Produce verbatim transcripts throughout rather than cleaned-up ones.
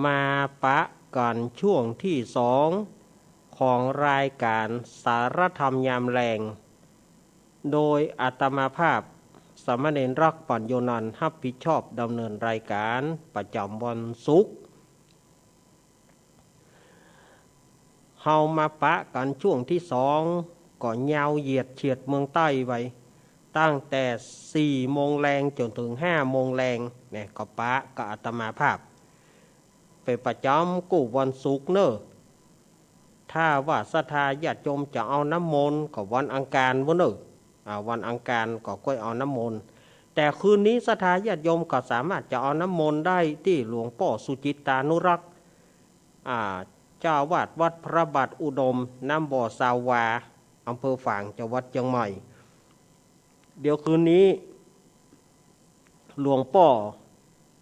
มาปะกั๋นช่วงตี้สองของรายก๋านสารธรรมยามแลง โดยอาตมาภาพสามเณรรักษ์ ปัญโญนันท์ ฮับผิดชอบดำเนินรายก๋านประจ๋ำวันศุกร์ เฮามาปะกั๋นช่วงตี้สอง ก็ยาวเหยียดเฉียดเมืองใต้ไป ตั้งแต่สี่โมงแลงจ๋นเถิงห้าโมงแลงเนี่ย ก็ปะกับอาตมาภาพ เป๋นประจ๋ำกู้วันศุกร์เน่อ ถ้าว่าศรัทธาญาติโยมจะเอาน้ำมนต์ก็วันอังคารปู้นเน่อ อ่า วันอังคารก็ก้อยเอาน้ำมนต์ แต่คืนนี้ศรัทธาญาติโยมก็สามารถจะเอาน้ำมนต์ได้ตี้หลวงป้อสุจิตตานุรักษ์ อ่า เจ้าอาวาสวัดพระบาทอุดม น้ำบ่อซาวา อำเภอฝาง จังหวัดเจียงใหม่ เดี๋ยวคืนนี้ หลวงป้อ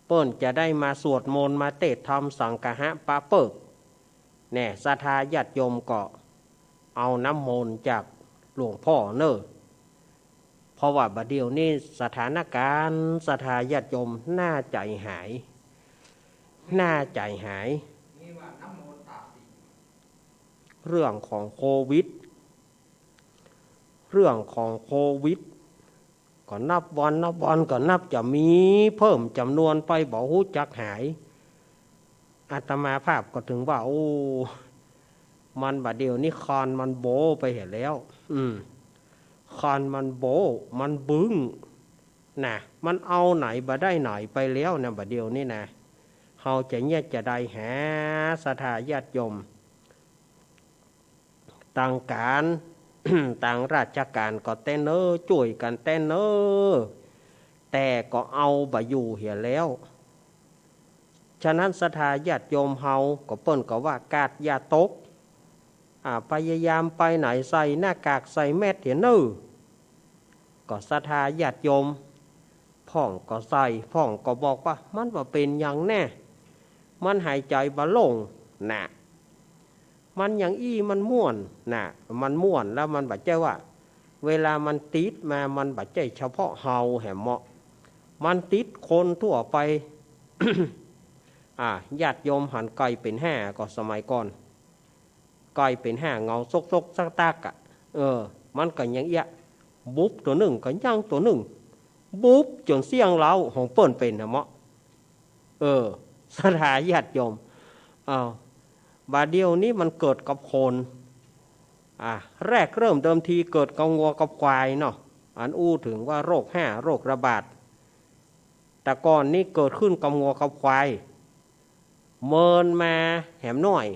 เปิ้นจะได้มาสวดมนต์มาเตศน์ธรรมสังฆะปาเปิ้ง แน่ ศรัทธาญาติโยมก็เอาน้ำมนต์จากหลวงป้อเน่อ เพราะว่าบ่าเดี่ยวนี้สถานก๋ารณ์ศรัทธาญาติโยมน่าใจ๋หาย น่าใจ๋หาย เรื่องของโควิด เรื่องของโควิด ก็นับวันนับวันก็นับจะมีเพิ่มจ๋ำนวนไปบ่ฮู้จักหาย อาตมาภาพก็เถิงว่า โอ้ มันบ่าเดี่ยวนี้คานมันโบ๋ไปเหียแล้ว อืม คานมันโบ๋ มันบึ้งน่ะ มันเอาไหนบ่ได้ไหนไปแล้วนะ บ่าเดี่ยวนี้นะ เฮาจะเยียะจาใดหา ศรัทธาญาติโยม ตางก๋าน ตางราชก๋านก็แต๊เน่อ จ้วยกั๋นแต๊เน่อ แต่ก็เอาบ่อยู่เหียแล้ว ฉะนั้นศรัทธาญาติโยมเฮาก็เปิ้นก็ว่ากาดอย่าตก อ่า พยายามไปไหนใส่หน้ากากใส่แมสเหียเน่อ ก็ศรัทธาญาติโยม พ่องก็ใส่ พ่องก็บอกว่ามันบ่เป๋นหยังแน่ มันหายใจ๋บ่โล่งน่ะ มันอย่างอี้มันม่วนน่ะ มันม่วนแล้วมันบ่ใจ้ว่า เวลามันติดมามันบ่ใจ้เฉพาะเฮาแหมเมาะ มันติดคนทั่วไป อ่า ญาติโยมหันไก่เป๋นห้าก็สมัยก่อน ไก่เป๋นห้าเหงาซกๆ ตักๆ อะ เออ มันก็ยังเอี้ยะ บุบตั๋วนึ่งก็ยังตั๋วนึ่ง บุบจ๋นเสี้ยงเล้าของเปิ้นเป๋นน่ะเมาะ เออ ศรัทธาญาติโยม อ้าว บ่าเดี่ยวนี้มันเกิดกับคน อ่ะ แรกเริ่มเดิมทีเกิดกับงัวกับควายเนาะ อันอู้เถิงว่าโรคห้าโรคระบาด แต่ก่อนนี้เกิดขึ้นกับงัวกับควาย เมินมาแหมน้อย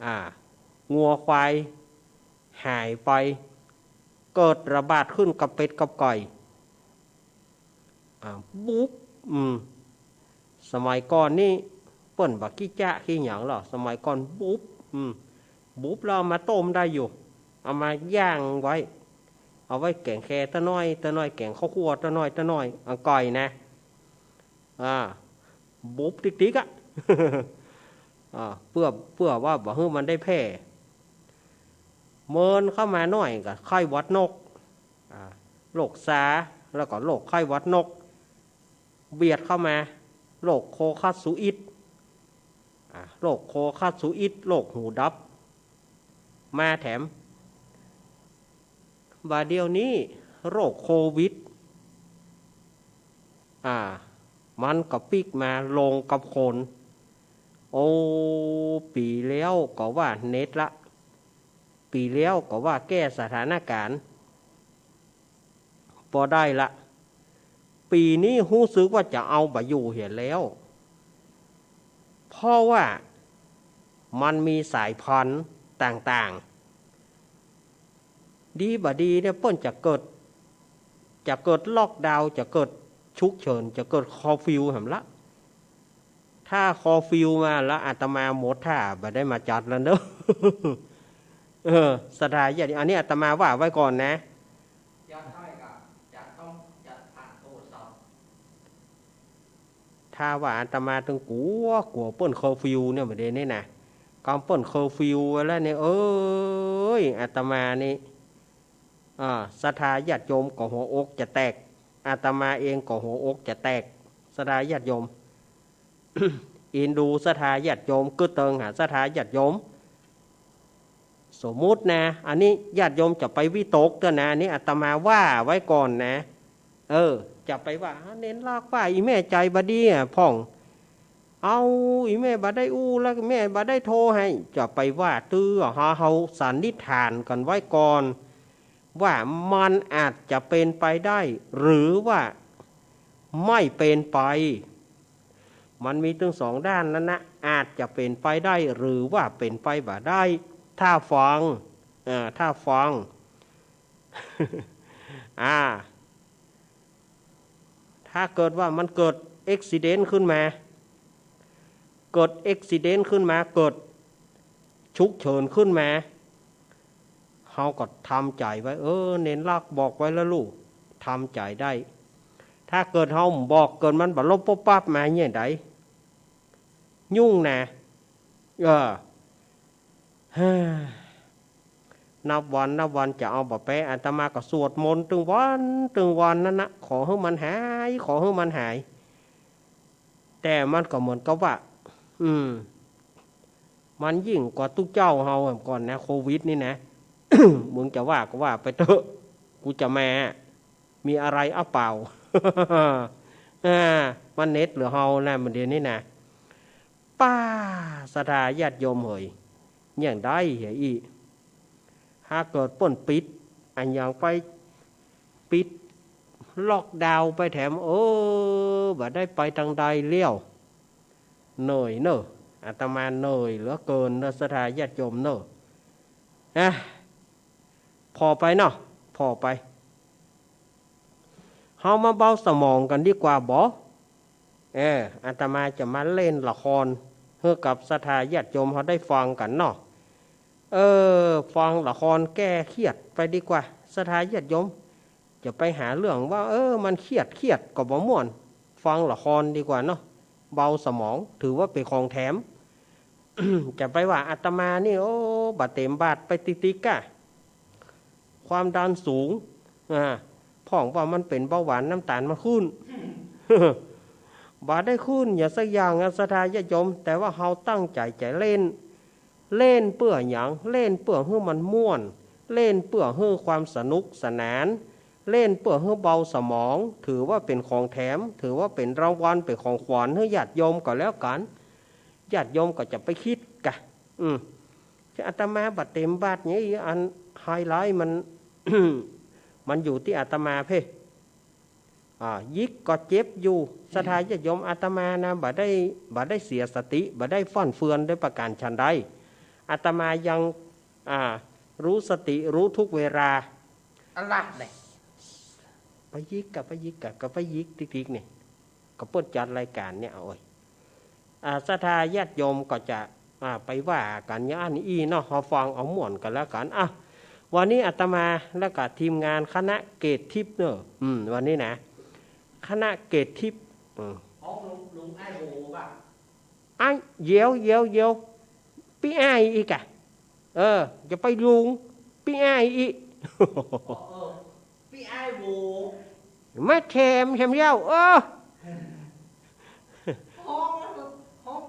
อ่า งัวควายหายไป เกิดระบาดขึ้นกับเป็ดกับไก่ อ่า บุบ อืม สมัยก่อนนี่เปิ้นบ่ขี้จ๊ะขี้หยังหรอก สมัยก่อนบุบ อืม บุบแล้วเอามาต้มได้อยู่ เอามาย่างไว้ เอาไว้แก๋งแคตะน้อยตะน้อย แก๋งข้าวคั่วตะน้อยตะน้อย อันก่อยนะ อ่า บุบติ๊กๆ อะ อ่า เปื้อ เปื้อว่าบ่หื้อมันได้แพร่ เมินเข้ามาน้อยก็ไข้หวัดนก อ่า โรคซาร์ แล้วก็โรคไข้หวัดนก เบียดเข้ามา โรคโคคัสซูอิด อ่า โรคโคคัสซูอิด โรคหูดับ มาแถม บ่าเดี่ยวนี้โรคโควิด อ่า มันก็ปิ๊กมาลงกับคน โอ้ ปี๋แล้วก็ว่าเน็ตละ ปี๋แล้วก็ว่าแก้สถานก๋ารณ์บ่ได้ละ ปี๋นี้ฮู้สึกว่าจะเอาบ่อยู่เหียแล้ว เพราะว่ามันมีสายพันธุ์ต่างๆ ดีบ่ดีเนี่ยเปิ้นจะเกิด จะเกิดล็อกดาวน์ จะเกิดฉุกเฉิน จะเกิดเคอร์ฟิวแหมละ ถ้าเคอร์ฟิวมาแล้วอาตมาหมดท่า บ่ได้มาจัดแล้วเนอะ เออ ศรัทธาญาติ อันนี้อาตมาว่าไว้ก่อนนะ ถ้าว่าอาตมาตึงกั๋ว กั๋วเปิ้นเคอร์ฟิวเนี่ย บ่าเดี่ยวนี้นะ กำเปิ้นเคอร์ฟิวไว้แล้วเนี่ย เอ้ย อาตมานี่ อ่า ศรัทธาญาติโยมก็หัวอกจะแตก อาตมาเองก็หัวอกจะแตก ศรัทธาญาติโยม เอ็นดูศรัทธาญาติโยม กึ๊ดเติงหาศรัทธาญาติโยม สมมุตินะ อันนี้ญาติโยมจะไปวิตกเต๊อะนะ อันนี้อาตมาว่าไว้ก่อนนะ เออ จะไปว่า เณรลักษณ์ว่าอี่แม่ใจ๋บ่ดีอะพ่อง เอา อี่แม่บ่ได้อู้ แล้วแม่บ่ได้โทรหื้อ จะไปว่าตื้อ หาเฮาสันนิษฐานกั๋นไว้ก่อน ว่ามันอาจจะเป๋นไปได้ หรือว่าไม่เป๋นไป มันมีตึงสองด้านนั้นนะ อาจจะเป๋นไปได้ หรือว่าเป๋นไปบ่ได้ ถ้าฟัง เอ่อ ถ้าฟัง อ่า ถ้าเกิดว่ามันเกิดอุบัติเหตุขึ้นมา เกิดอุบัติเหตุขึ้นมา เกิด ฉุกเฉินขึ้นมา เฮาก็ทำใจ๋ไว้ เออ เณรลักษณ์บอกไว้แล้วลูก ทำใจ๋ได้ ถ้าเกิดเฮาบ่บอก เกิดมันบ่ลบปุ๊บปั๊บมาเนี่ยใด ยุ่งนะ เออ นับวันนับวันจะเอาบ่แป๊ อาตมาก็สวดมนต์ตึงวันตึงวันนั้นนะ ขอหื้อมันหาย ขอหื้อมันหาย แต่มันก็เหมือนกับว่า อืม มันยิ่งกว่าตุ๊เจ้าเฮาก่อนนะ โควิดนี่นะ มึงจะว่าก็ว่าไปเต๊อะ กูจะมา มีอะไรอ้าวเปล่า อ่า มันเน็ตเหลือเฮานะ มันเดี๋ยวนี้นะ ป้า ศรัทธาญาติโยมเหย อย่างใดเหยอี้ หากเกิดเปิ้นปิด อันอย่างไปปิดล็อกดาวน์ไปแถม เออ บ่ได้ไปตางใดแล้ว เหนื่อยเน่อ อาตมาเหนื่อยเหลือเกินเน่อ ศรัทธาญาติโยมเน่อ นะ ผ่อไปเนาะ ผ่อไป เฮามาเบาสมองกั๋นดีกว่าบ่ เออ อาตมาจะมาเล่นละครหื้อกับศรัทธาญาติโยมเฮาได้ฟังกั๋นเนาะ เออ ฟังละครแก้เครียดไปดีกว่า ศรัทธาญาติโยม จะไปหาเรื่องว่า เออ มันเครียด เครียดก็บ่ม่วน ฟังละครดีกว่าเนาะ เบาสมอง ถือว่าเป๋นของแถม จะไปว่าอาตมานี่ โอ้ บ่เตรียมบาตรไปติ๊กๆ ก้า ความดันสูง อ่า พ่องว่ามันเป๋นเบาหวาน น้ำตาลมันขึ้น บ่ได้ขึ้นหยังสักอย่างอะ ศรัทธาญาติโยม แต่ว่าเฮาตั้งใจ๋จะเล่น เล่นเปื้อหยัง เล่นเปื้อหื้อมันม่วน เล่นเปื้อหื้อความสนุกสนาน เล่นเปื้อหื้อเบาสมอง ถือว่าเป๋นของแถม ถือว่าเป๋นรางวัล เป๋นของขวัญหื้อญาติโยมก็แล้วกั๋น ญาติโยมก็จะไปกึ๊ดกะ อืม อาตมาบ่เตรียมบาตรนี่ อันไฮไลต์มัน มันอยู่ตี้อาตมาเพ่ อ่า หยิกก็เจ็บอยู่ ศรัทธาญาติโยม อาตมานะ บ่ได้ บ่ได้เสียสติ บ่ได้ฟั่นเฟือนโดยประก๋านฉันใด อาตมายัง อ่า รู้สติ รู้ทุกเวลา อะละเนี่ย ไปหยิกกะ ไปหยิกกะ กะไปหยิกติ๊กๆ นี่ ก็เปิ้นจัดรายก๋านเนี่ย โอ้ย อ่า ศรัทธาญาติโยมก็จะ อ่า ไปว่ากั๋นอย่างอั้นอี้เนาะ เฮาฟังเอาม่วนกั๋นแล้วกั๋น อ่ะ วันนี้อาตมาแล้วก็ทีมงานคณะเกตทิพย์เนาะ อืม วันนี้นะ คณะเกตทิพย์ อืม ของลุง ลุงไอ้โหว่ะ ไอ้ เดี๋ยว เดี๋ยว เดี๋ยว ปี้อ้ายอีกอะ เออ จะไปลุง ปี้อ้ายอีก เออ เออ ปี้อ้ายโหว่ มาแถม แถมเย้า เออ ฮ้อง ฮ้อง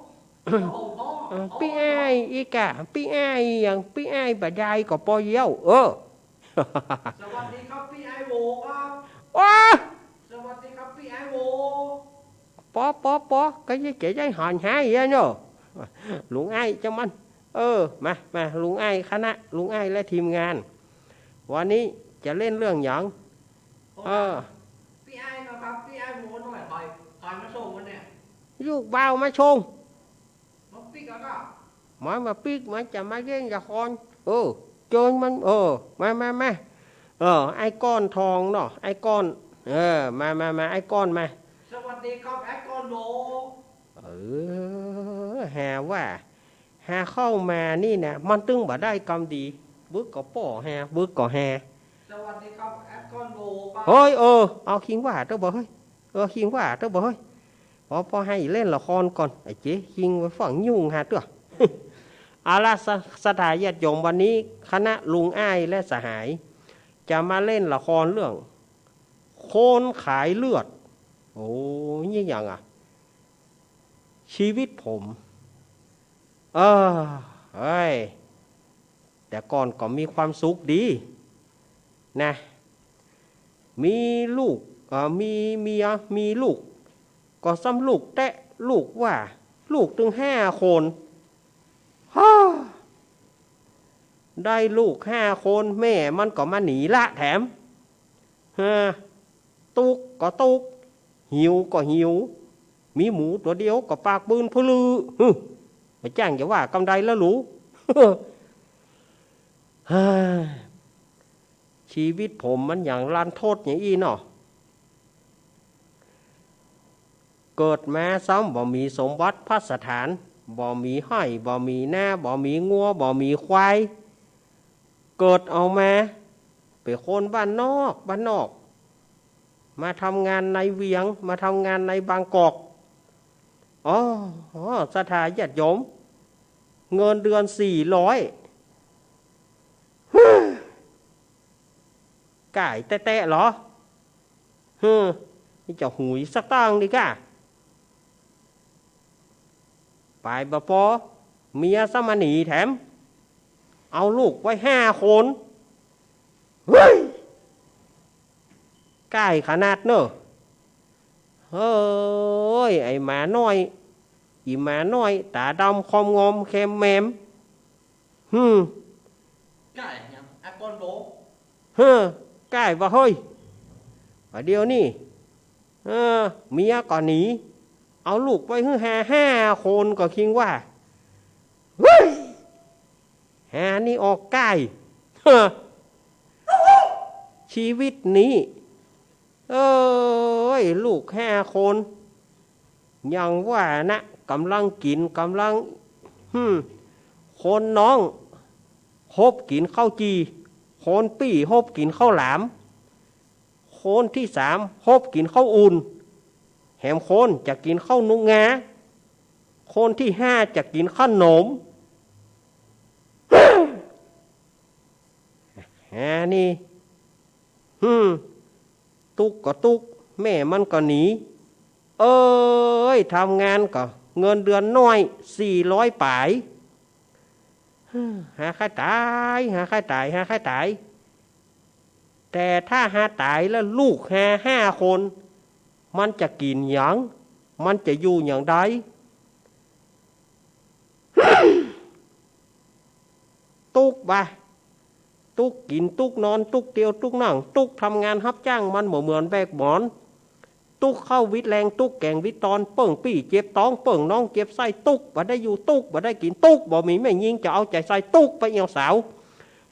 โอ้โห ฮ้อง เออ ปี้อ้ายอีกอะ ปี้อ้ายหยัง ปี้อ้ายบ่ได้ก็ปอเย้า เออ สวัสดีครับปี้อ้ายโหว่ครับ โอ้ สวัสดีครับปี้อ้ายโหว่ ปอ ปอ ปอ ก็จะ จะได้หันหายแล้วเนาะ ลุงอ้ายเจ้ามัน เออ มา มา ลุงอ้าย คณะลุงอ้ายและทีมงาน วันนี้จะเล่นเรื่องหยัง เออ ปี้อ้ายนะครับ ปี้อ้ายโหว่หน่อย ใผ ใผมาส่งวันเนี่ย ลูกบ่าวมาส่ง มาปิ๊กแล้วก็ มันมาปิ๊ก มันจะมาเล่นละคร เออ เจิญมัน เออ มา มา มา เออ ไอ้ก้อนทองเนาะ ไอ้ก้อน เออ มา มา มา ไอ้ก้อนมา สวัสดีครับ ไอ้ก้อนโหว่ เออ หาว่า หาเข้ามานี่นะ มันตึงบ่ได้กำดี บึกก็ป้อแฮ บึกก็แฮ สวัสดีครับ ไอ้ก้อนโหว่ครับ เฮ้ย เออ เอาคิงว่าเต๊อะบ่เฮ้ย เออ คิงว่าเต๊อะบ่เฮ้ย ปอ ปอหื้อเล่นละครก่อน ไอ้เจ๊ คิงไปฟั่งยุ่งหาเต๊อะ เอาละ ศรัท ศรัทธาญาติโยม วันนี้คณะลุงอ้ายและสหาย จะมาเล่นละครเรื่อง คนขายเลือด โอ้ นี่หยังอะ ชีวิตผม เออ เฮ้ย แต่ก่อนก็มีความสุขดีนะ มีลูก เอ่อ มีเมีย มีลูก ก็ซ้ำลูกแต๊ ลูกว่า ลูกตึงห้าคน ฮ่า ได้ลูกห้าคน แม่มันก็มาหนีละแถม ฮะ ตุ๊กก็ตุ๊ก หิวก็หิว มีหมูตั๋วเดียวก็ปากปืนพะลือ ฮึ บ่จ้างจะว่ากำใดละลู ฮ่า ชีวิตผมมันหยังรันทดอย่างอี้เนาะ เกิดมาซ้ำบ่มีสมบัติพัสถาน บ่มีไฮ่ บ่มีนา บ่มีงัว บ่มีควาย เกิดเอามาเป๋นคนบ้านนอก บ้านนอก มาทำงานในเวียง มาทำงานในบางกอก อ้อ ศรัทธาญาติโยม เงินเดือนสี่ร้อย ก้ายแต๊ๆ เหรอ ฮึ นี่จะหุยสักตั้งดีก้า ป๋ายบ่ปอ เมียซ้ำมาหนีแถม เอาลูกไว้ห้าคน เฮ้ย ก้ายขนาดเนอะ เฮ้ย ไอ้หมาน้อย อีหมาน้อย ต๋าดำคอมงอมแคมแมม ฮึม ก้ายหยัง อะ ก้อนโบ เฮ้อ ก้ายบ่าเฮ้ย บ่าเดี่ยวนี้ เออ เมียก็หนี เอาลูกไว้หื้อหาห้าคนก็คิงว่า เฮ้ย หานี่ออกก้าย เฮ้อ ชีวิตนี้ เอ้ย ลูกห้าคน อย่างว่านะ ก๋ำลังกิ๋น ก๋ำลัง หืม คนน้อง ฮบกิ๋นข้าวจี่ คนปี้ฮบกิ๋นข้าวหลาม คนตี้สามฮบกิ๋นข้าวอุ่น แหมคนจะกิ๋นข้าวหนุกงา คนตี้ห้าจะกิ๋นข้าวหนม หานี่ หืม ตุ๊กก็ตุ๊ก แม่มันก็หนี เอ้ย ทำงานก็เงินเดือนน้อย สี่ร้อยป๋าย หาใค่ต๋าย หาใค่ต๋าย หาใค่ต๋าย แต่ถ้าหาต๋ายแล้วลูกหาห้าคน มันจะกิ๋นหยัง มันจะอยู่หยังใด ตุ๊กบ่า ตุ๊กกิ๋น ตุ๊กนอน ตุ๊กเตียว ตุ๊กนั่ง ตุ๊กทำงานฮับจ้าง มันบ่เหมือนแบกหมอน ตุ๊กข้าววิดแฮง ตุ๊กแก๋งวิดตอน เปิ้งปี้เจ็บต๊อง เปิ้งน้องเจ็บไส้ ตุ๊กบ่ได้อยู่ ตุ๊กบ่ได้กิ๋น ตุ๊กบ่มีแม่ญิงจะเอาใจ๋ใส่ ตุ๊กไปเอี่ยวสาว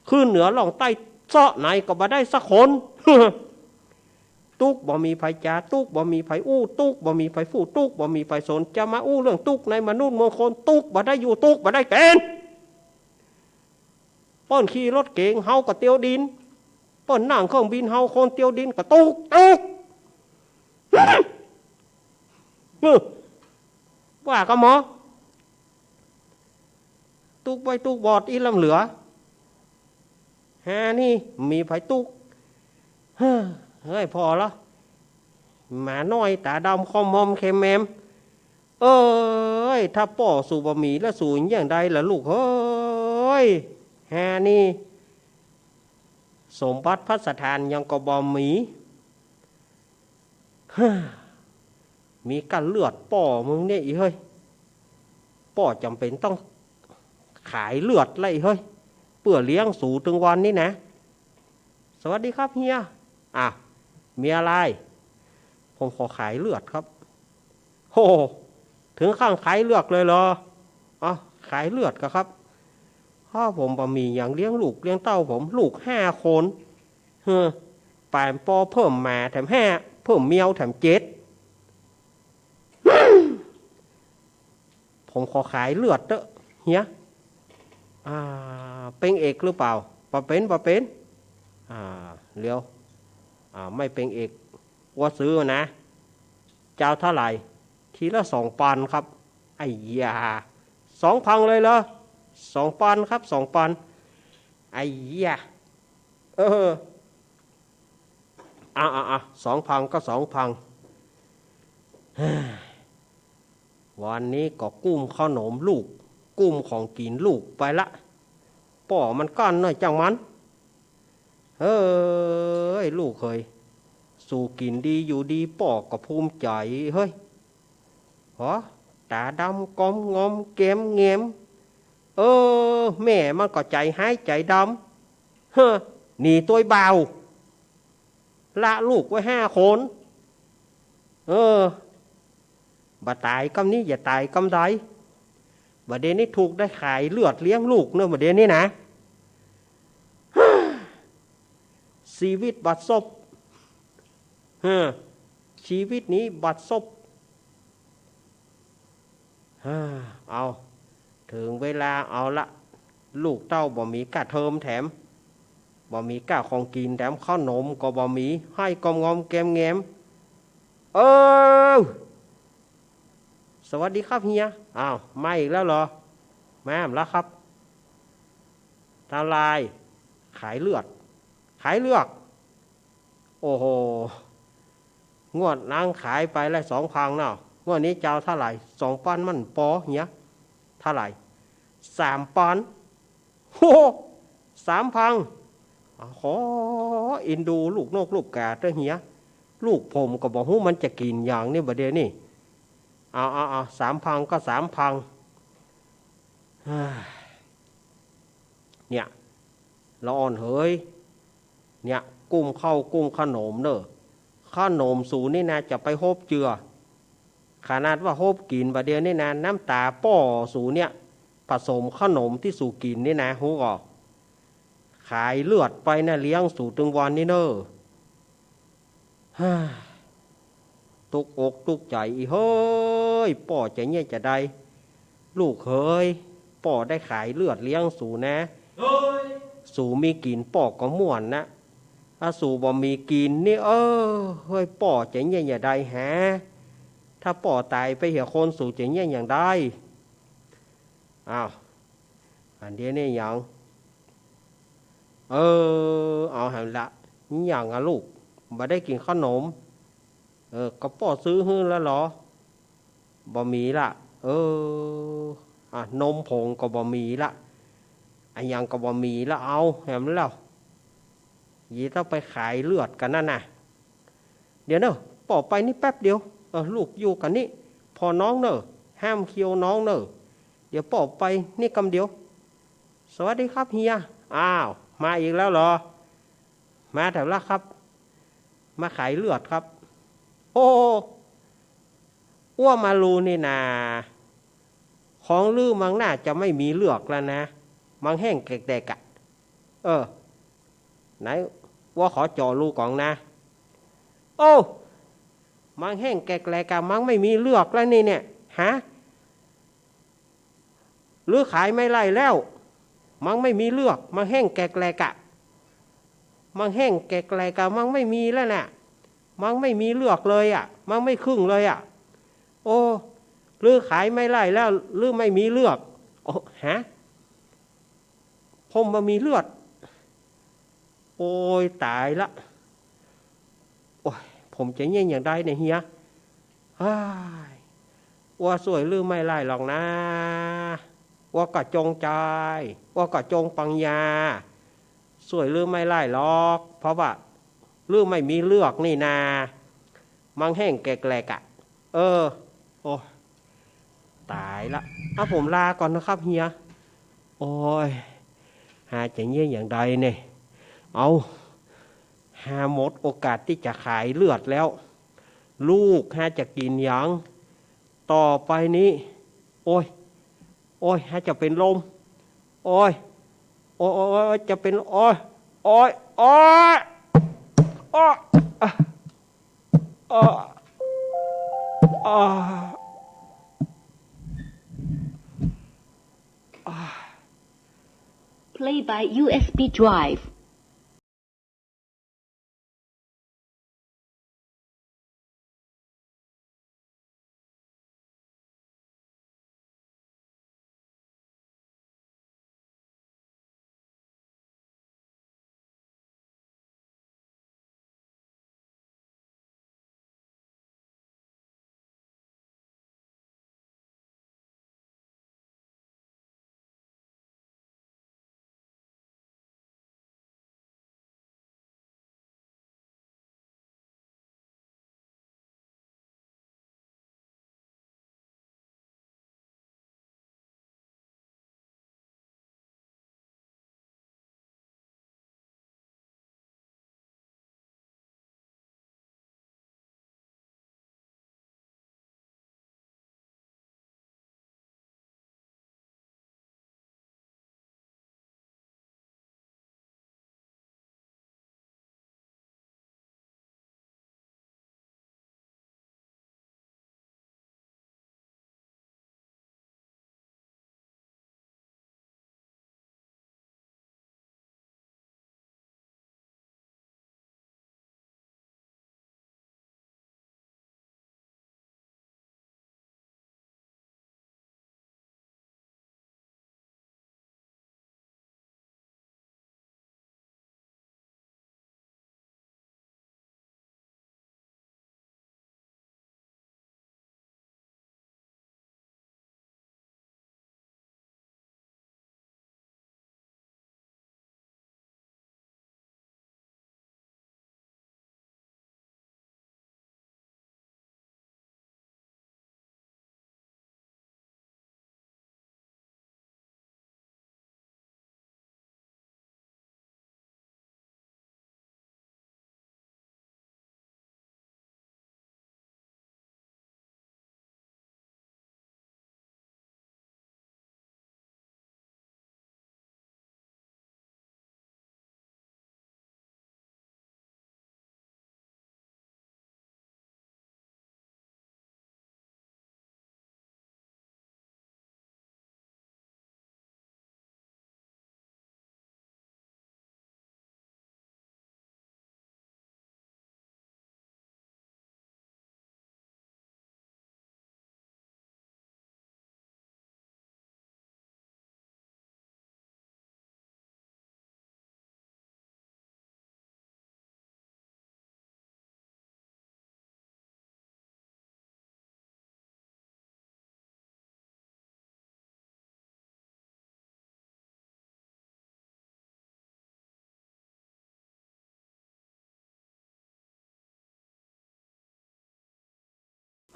ขึ้นเหนือล่องใต้ เซาะไหนก็บ่ได้สักคน ตุ๊กบ่มีใผจ๋า ตุ๊กบ่มีใผอู้ ตุ๊กบ่มีใผฟู่ ตุ๊กบ่มีใผสน จะมาอู้เรื่องตุ๊กในมนุษย์เมืองคน ตุ๊กบ่ได้อยู่ ตุ๊กบ่ได้เป๋น เปิ้นขี่รถเก๋ง เฮาก็เตียวดิน เปิ้นนั่งเครื่องบิน เฮาคนเตียวดินก็ตุ๊ก ตุ๊ก เฮ้อ ว่าก็หมอ ตุ๊กใบ้ตุ๊กบอดอี้ล้ำเหลือ หานี่มีใผตุ๊ก เฮ้อ เฮ้ย ผ่อละ หมาน้อยต๋าดำคอมมอมแคมแมม เอ้ย ถ้าป้อสูบ่มีแล้วสูอย่างใดล่ะลูกเฮ้ย หานี่ สมบัติพัสถานหยังก็บ่มี มีก้าเลือดป้อมึงเนี่ยอีเฮ้ย ป้อจ๋ำเป๋นต้องขายเลือดละอีเฮ้ย เปื้อเลี้ยงสูตึงวันนี้นะ สวัสดีครับเฮีย อ่ะ มีอะไร ผมขอขายเลือดครับ โห ถึงขั้นขายเลือดเลยเหรอ อ๋อ ขายเลือดกะครับ เพราะผมบ่มีหยังเลี้ยงลูกเลี้ยงเต้าผม ลูกห้าคน เฮ้อ ป๋ายป้อเพิ่มหมาแถมห้า เพิ่มแมวแถมเจ็ด ผมขอขายเลือดเต๊อะเฮีย อ่า เป๋นเอกหรือเปล่า บ่เป๋น บ่เป๋น อ่า เดี๋ยว อ่า ไม่เป๋นเอก อั้วซื้อนะ จะเอาเต้าใด ทีละสองปันครับ ไอ้ยา สองปันเลยเหรอ สองปันครับ สองปัน ไอ้ยา เออ อ่ะ อ่ะ อ่ะ สองปันก็สองปัน เฮ้ย วันนี้ก็กุ้มเข้าหนมลูก กุ้มของกิ๋นลูกไปละ ป้อมันก้านหน้อยจ้างมัน เฮ้ย ลูกเขย สูกิ๋นดีอยู่ดี ป้อก็ภูมิใจ๋ เฮ้ย หอ ต๋าดำกอมงอมแกมแงม เออ แม่มันก็ใจ๋ฮ้ายใจ๋ดำ เฮ้อ หนีตวยบ่าว ละลูกไว้ห้าคน เออ บ่ต๋ายกำนี้ อย่าต๋ายกำใด บ่าเดี่ยวนี้ถูกได้ขายเลือดเลี้ยงลูกเนาะ บ่าเดี่ยวนี้นะ ชีวิตบัดซบ เฮ้อ ชีวิตนี้บัดซบ ฮ่า เอา เถิงเวลาเอาละ ลูกเต้าบ่มีก้าเทอมแถม บ่มีก้าของกิ๋นแถม เข้าหนมก็บ่มี ฮ้ายกอมงอมแกมแงม เออ สวัสดีครับเฮีย อ้าว มาอีกแล้วเหรอ มาแล้วครับ ทำลาย ขายเลือด ขายเลือด โอ้โห งวดนั้นขายไปแล้วสองพันเนาะ งวดนี้จะเอาเท่าไหร่ สองปันมันปอเฮีย เท่าไหร่ สามปัน โอ้โห สามพัน ขอเอ็นดูลูกนกลูกกาเต๊อะเฮีย ลูกผมก็บ่ฮู้มันจะกิ๋นหยังนี่บ่าเดี่ยวนี้ เอา เอา เอา สามพันก็สามพัน เฮ้ย เนี่ย ละอ่อนเหย เนี่ย กุ้มข้าวกุ้มขนมเน่อ ขนมสูนี่นะ จะไปฮบเจือ ขนาดว่าฮบกิ๋นบ่าเดี่ยวนี้นะ น้ำต๋าป้อสูเนี่ย ผสมขนมตี้สูกิ๋นนี่นะ ฮู้ก่อ ขายเลือดไปนะ เลี้ยงสูตึงวันนี้เน่อ ฮ่า ตุ๊กอกตุ๊กใจ๋อีเฮ้ย ป้อจะเยียะจะใด ลูกเขย ป้อได้ขายเลือดเลี้ยงสูนะ สูมีกิ๋นป้อก็ม่วนนะ ถ้าสูบ่มีกิ๋นนี่ เออ เฮ้ย ป้อจะเยียะจะใดหา ถ้าป้อต๋ายไปเหียคนสูจะเยียะอย่างใด อ้าว อันเดียวนี่หยัง เออ เอาหั้นละ หยังอะลูก บ่ได้กิ๋นขนม เออ ก็ป้อซื้อหื้อแล้วเหรอ บ่มีละ เออ อ่ะ นมผงก็บ่มีละ อะหยังก็บ่มีละ เอาแหมแล้ว ยีต้องไปขายเลือดกั๋นนั่นน่ะ เดี๋ยวเน่อ ป้อไปนี่แป๊บเดียว เออ ลูกอยู่กั๋นนี่ ผ่อน้องเน่อ ห้ามเคี้ยวน้องเน่อ เดี๋ยวป้อไปนี่กำเดียว สวัสดีครับเฮีย อ้าว มาอีกแล้วเหรอ มาแถวละครับ มาขายเลือดครับ โอ้ อั้วมาลูนี่นา ของลือมังน่าจะไม่มีเลือกแล้วนะ มังแห้งแกรกๆ อะ เออ ไหน อั้วขอเจาะรูก่อนนะ โอ้ มังแห้งแกรกๆ อะ มังไม่มีเลือกแล้วนี่เนี่ย ฮะ ลือขายไม่ได้แล้ว มังไม่มีเลือก มังแห้งแกรกๆ อะ มังแห้งแกรกๆ อะ มังไม่มีแล้วน่ะ มังไม่มีเลือกเลยอะ มังไม่คึ่งเลยอะ โอ้ ลือขายไม่ได้แล้ว ลือไม่มีเลือก โอ้ ฮะ ผมบ่มีเลือด โอ้ย ต๋ายละ โอ้ย ผมจะเยียะอย่างใดเนี่ยเฮีย ฮ้าย อั้วซ่วยลือไม่ได้หรอกนะ อั้วก็จงใจ๋ อั้วก็จงปังญา ซ่วยลือไม่ได้หรอก เพราะว่าลือไม่มีเลือกนี่นา มังแห้งแกรกๆ อะ เออ โอ้ ต๋ายละ อ่ะ ผมลาก่อนนะครับเฮีย โอ้ย ฮาจะเยียะอย่างใดเนี่ย เอา ฮาหมดโอกาสตี้จะขายเลือดแล้ว ลูกฮาจะกิ๋นหยัง ต่อไปนี้ โอ้ย โอ้ย ฮาจะเป๋นลม โอ้ย โอ้ย โอ้ย โอ้ย จะเป๋น โอ้ย โอ้ย โอ้ย โอ้ย โอ้ย โอ้ย โอ้ย Play by U S B drive.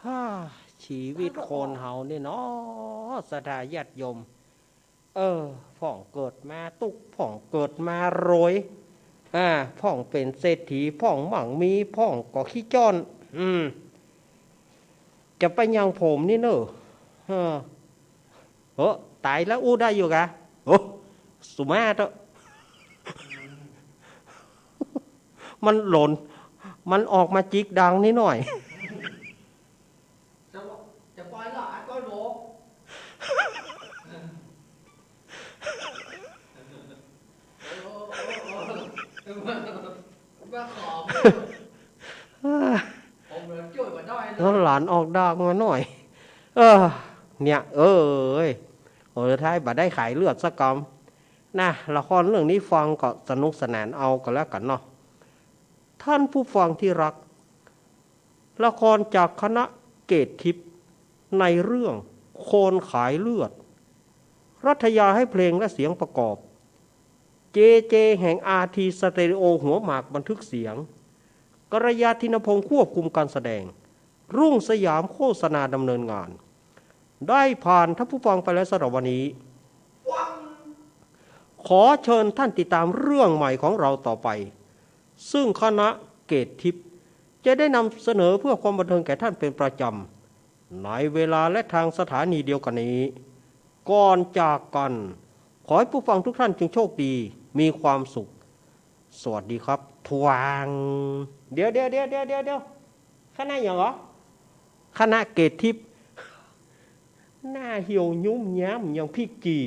ฮ่า ชีวิตคนเฮานี่เนาะ ศรัทธาญาติโยม เออ พ่องเกิดมาตุ๊ก พ่องเกิดมารวย อ่า พ่องเป๋นเศรษฐี พ่องมั่งมี พ่องก็ขี้จ้อน อืม จะไปอย่างผมนี่เนอะ เออ เฮ้อ ต๋ายแล้วอู้ได้อยู่กะ โอ้ สุมาเถอะ มันหล่น มันออกมาจิกดังนิดหน่อย จะ จะปล่อยเหรอ ไอ้ก้อนโหล มาขอ ผมเหลือจ้วยกว่าด้อยเลย แล้วหลานออกดากมาหน่อย เออ เนี่ย เอ้ย โอ้ สุดท้ายบ่ได้ขายเลือดสักกำ นะ ละครเรื่องนี้ฟังก็สนุกสนานเอาก็แล้วกั๋นเนาะ ท่านผู้ฟังที่รัก ละครจากคณะเกตทิพย์ ในเรื่องโคนขายเลือด รัฐยาให้เพลงและเสียงประกอบ เจเจ แห่ง อาร์ที สเตอริโอ หัวหมากบันทึกเสียง กัลยา ธินพงศ์ ควบคุมการแสดง รุ่งสยาม โฆษณาดำเนินงาน ได้ผ่านท่านผู้ฟังไปแล้วสำหรับวันนี้ ขอเชิญท่านติดตามเรื่องใหม่ของเราต่อไป ซึ่งคณะเกตทิพย์จะได้นำเสนอเพื่อความบันเทิงแก่ท่านเป็นประจำ ในเวลาและทางสถานีเดียวกันนี้ ก่อนจากกัน ขอให้ผู้ฟังทุกท่านจงโชคดี มีความสุข สวัสดีครับ ทวาง เดี๋ยว เดี๋ยว คณะหยังเหรอ คณะเกตทิพย์ หน้าเหี่ยวยุ้มย้ำอย่างพริกจี่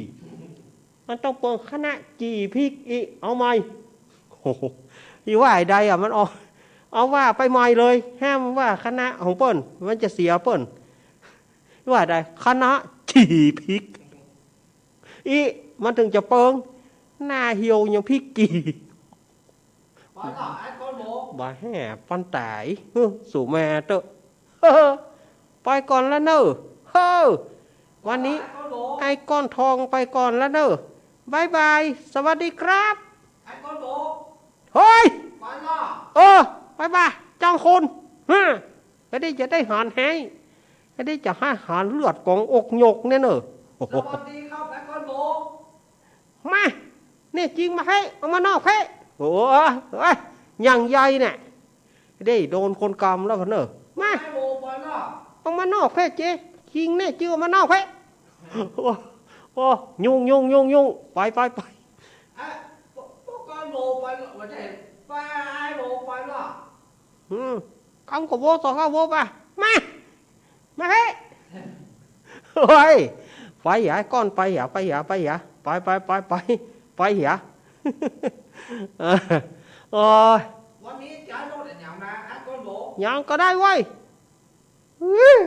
มันต้องเปิ้นคณะจี่พริกอิ เอาใหม่ โอ้โห อีว่าไอ้ใดอะ มันออก เอาว่าไปใหม่เลย ห้ามว่าคณะของเปิ้น มันจะเสียเปิ้น ว่าไอ้ใด คณะจี่พริกอิ มันถึงจะเปิ้ง หน้าเหี่ยวอย่างพริกจี่ ไปละ ไอ้ก้อนโหล บ่าแห่ปันต๋าย เฮ้อ สู่มาเต๊อะ เฮ้อ ไปก่อนละเน่อ เฮ้อ วันนี้ ไอ้ก้อนโหล ไอ้ก้อนทองไปก่อนละเน่อ บ๊ายบาย สวัสดีครับ ไอ้ก้อนโหล เฮ้ย ไปละ เออ ไปบ่า จ้างคน ฮะ ก็ได้จะได้หารให้ ก็ได้จะให้หารเลือดก๋องอกหยกเนี่ยเน่อ สวัสดีครับ ไอ้ก้อนโหล มา แน่จริงมาเฮ้ย ออกมานอกเฮ้ย โอ้ย โอ้ย อย่างใหญ่เนี่ย ได้โดนคนกำแล้วเน่อ มา ไอ้โหล ไปละ ออกมานอกเฮ้ยเจ๊ จริงแน่จริง ออกมานอกเฮ้ย โอ้ โอ้ ยุ่ง ยุ่ง ยุ่ง ยุ่ง ไป ไป ไป ไอ้ พวก พวกก้อนโหล ไปละ ว่าจะเห็น ไป ไอ้โหล ไปละ อืม กำก็โว้ต่อก็โว้ไป มา มาเฮ้ย โอ้ย ไปหยา ก้อนไปหยา ไปหยา ไปหยา ไป ไป ไป ไป ไปหยา โอ้ย วันนี้จะเอารถอะหยังมา ไอ้ก้อนโหล หยังก็ได้เว้ย อืม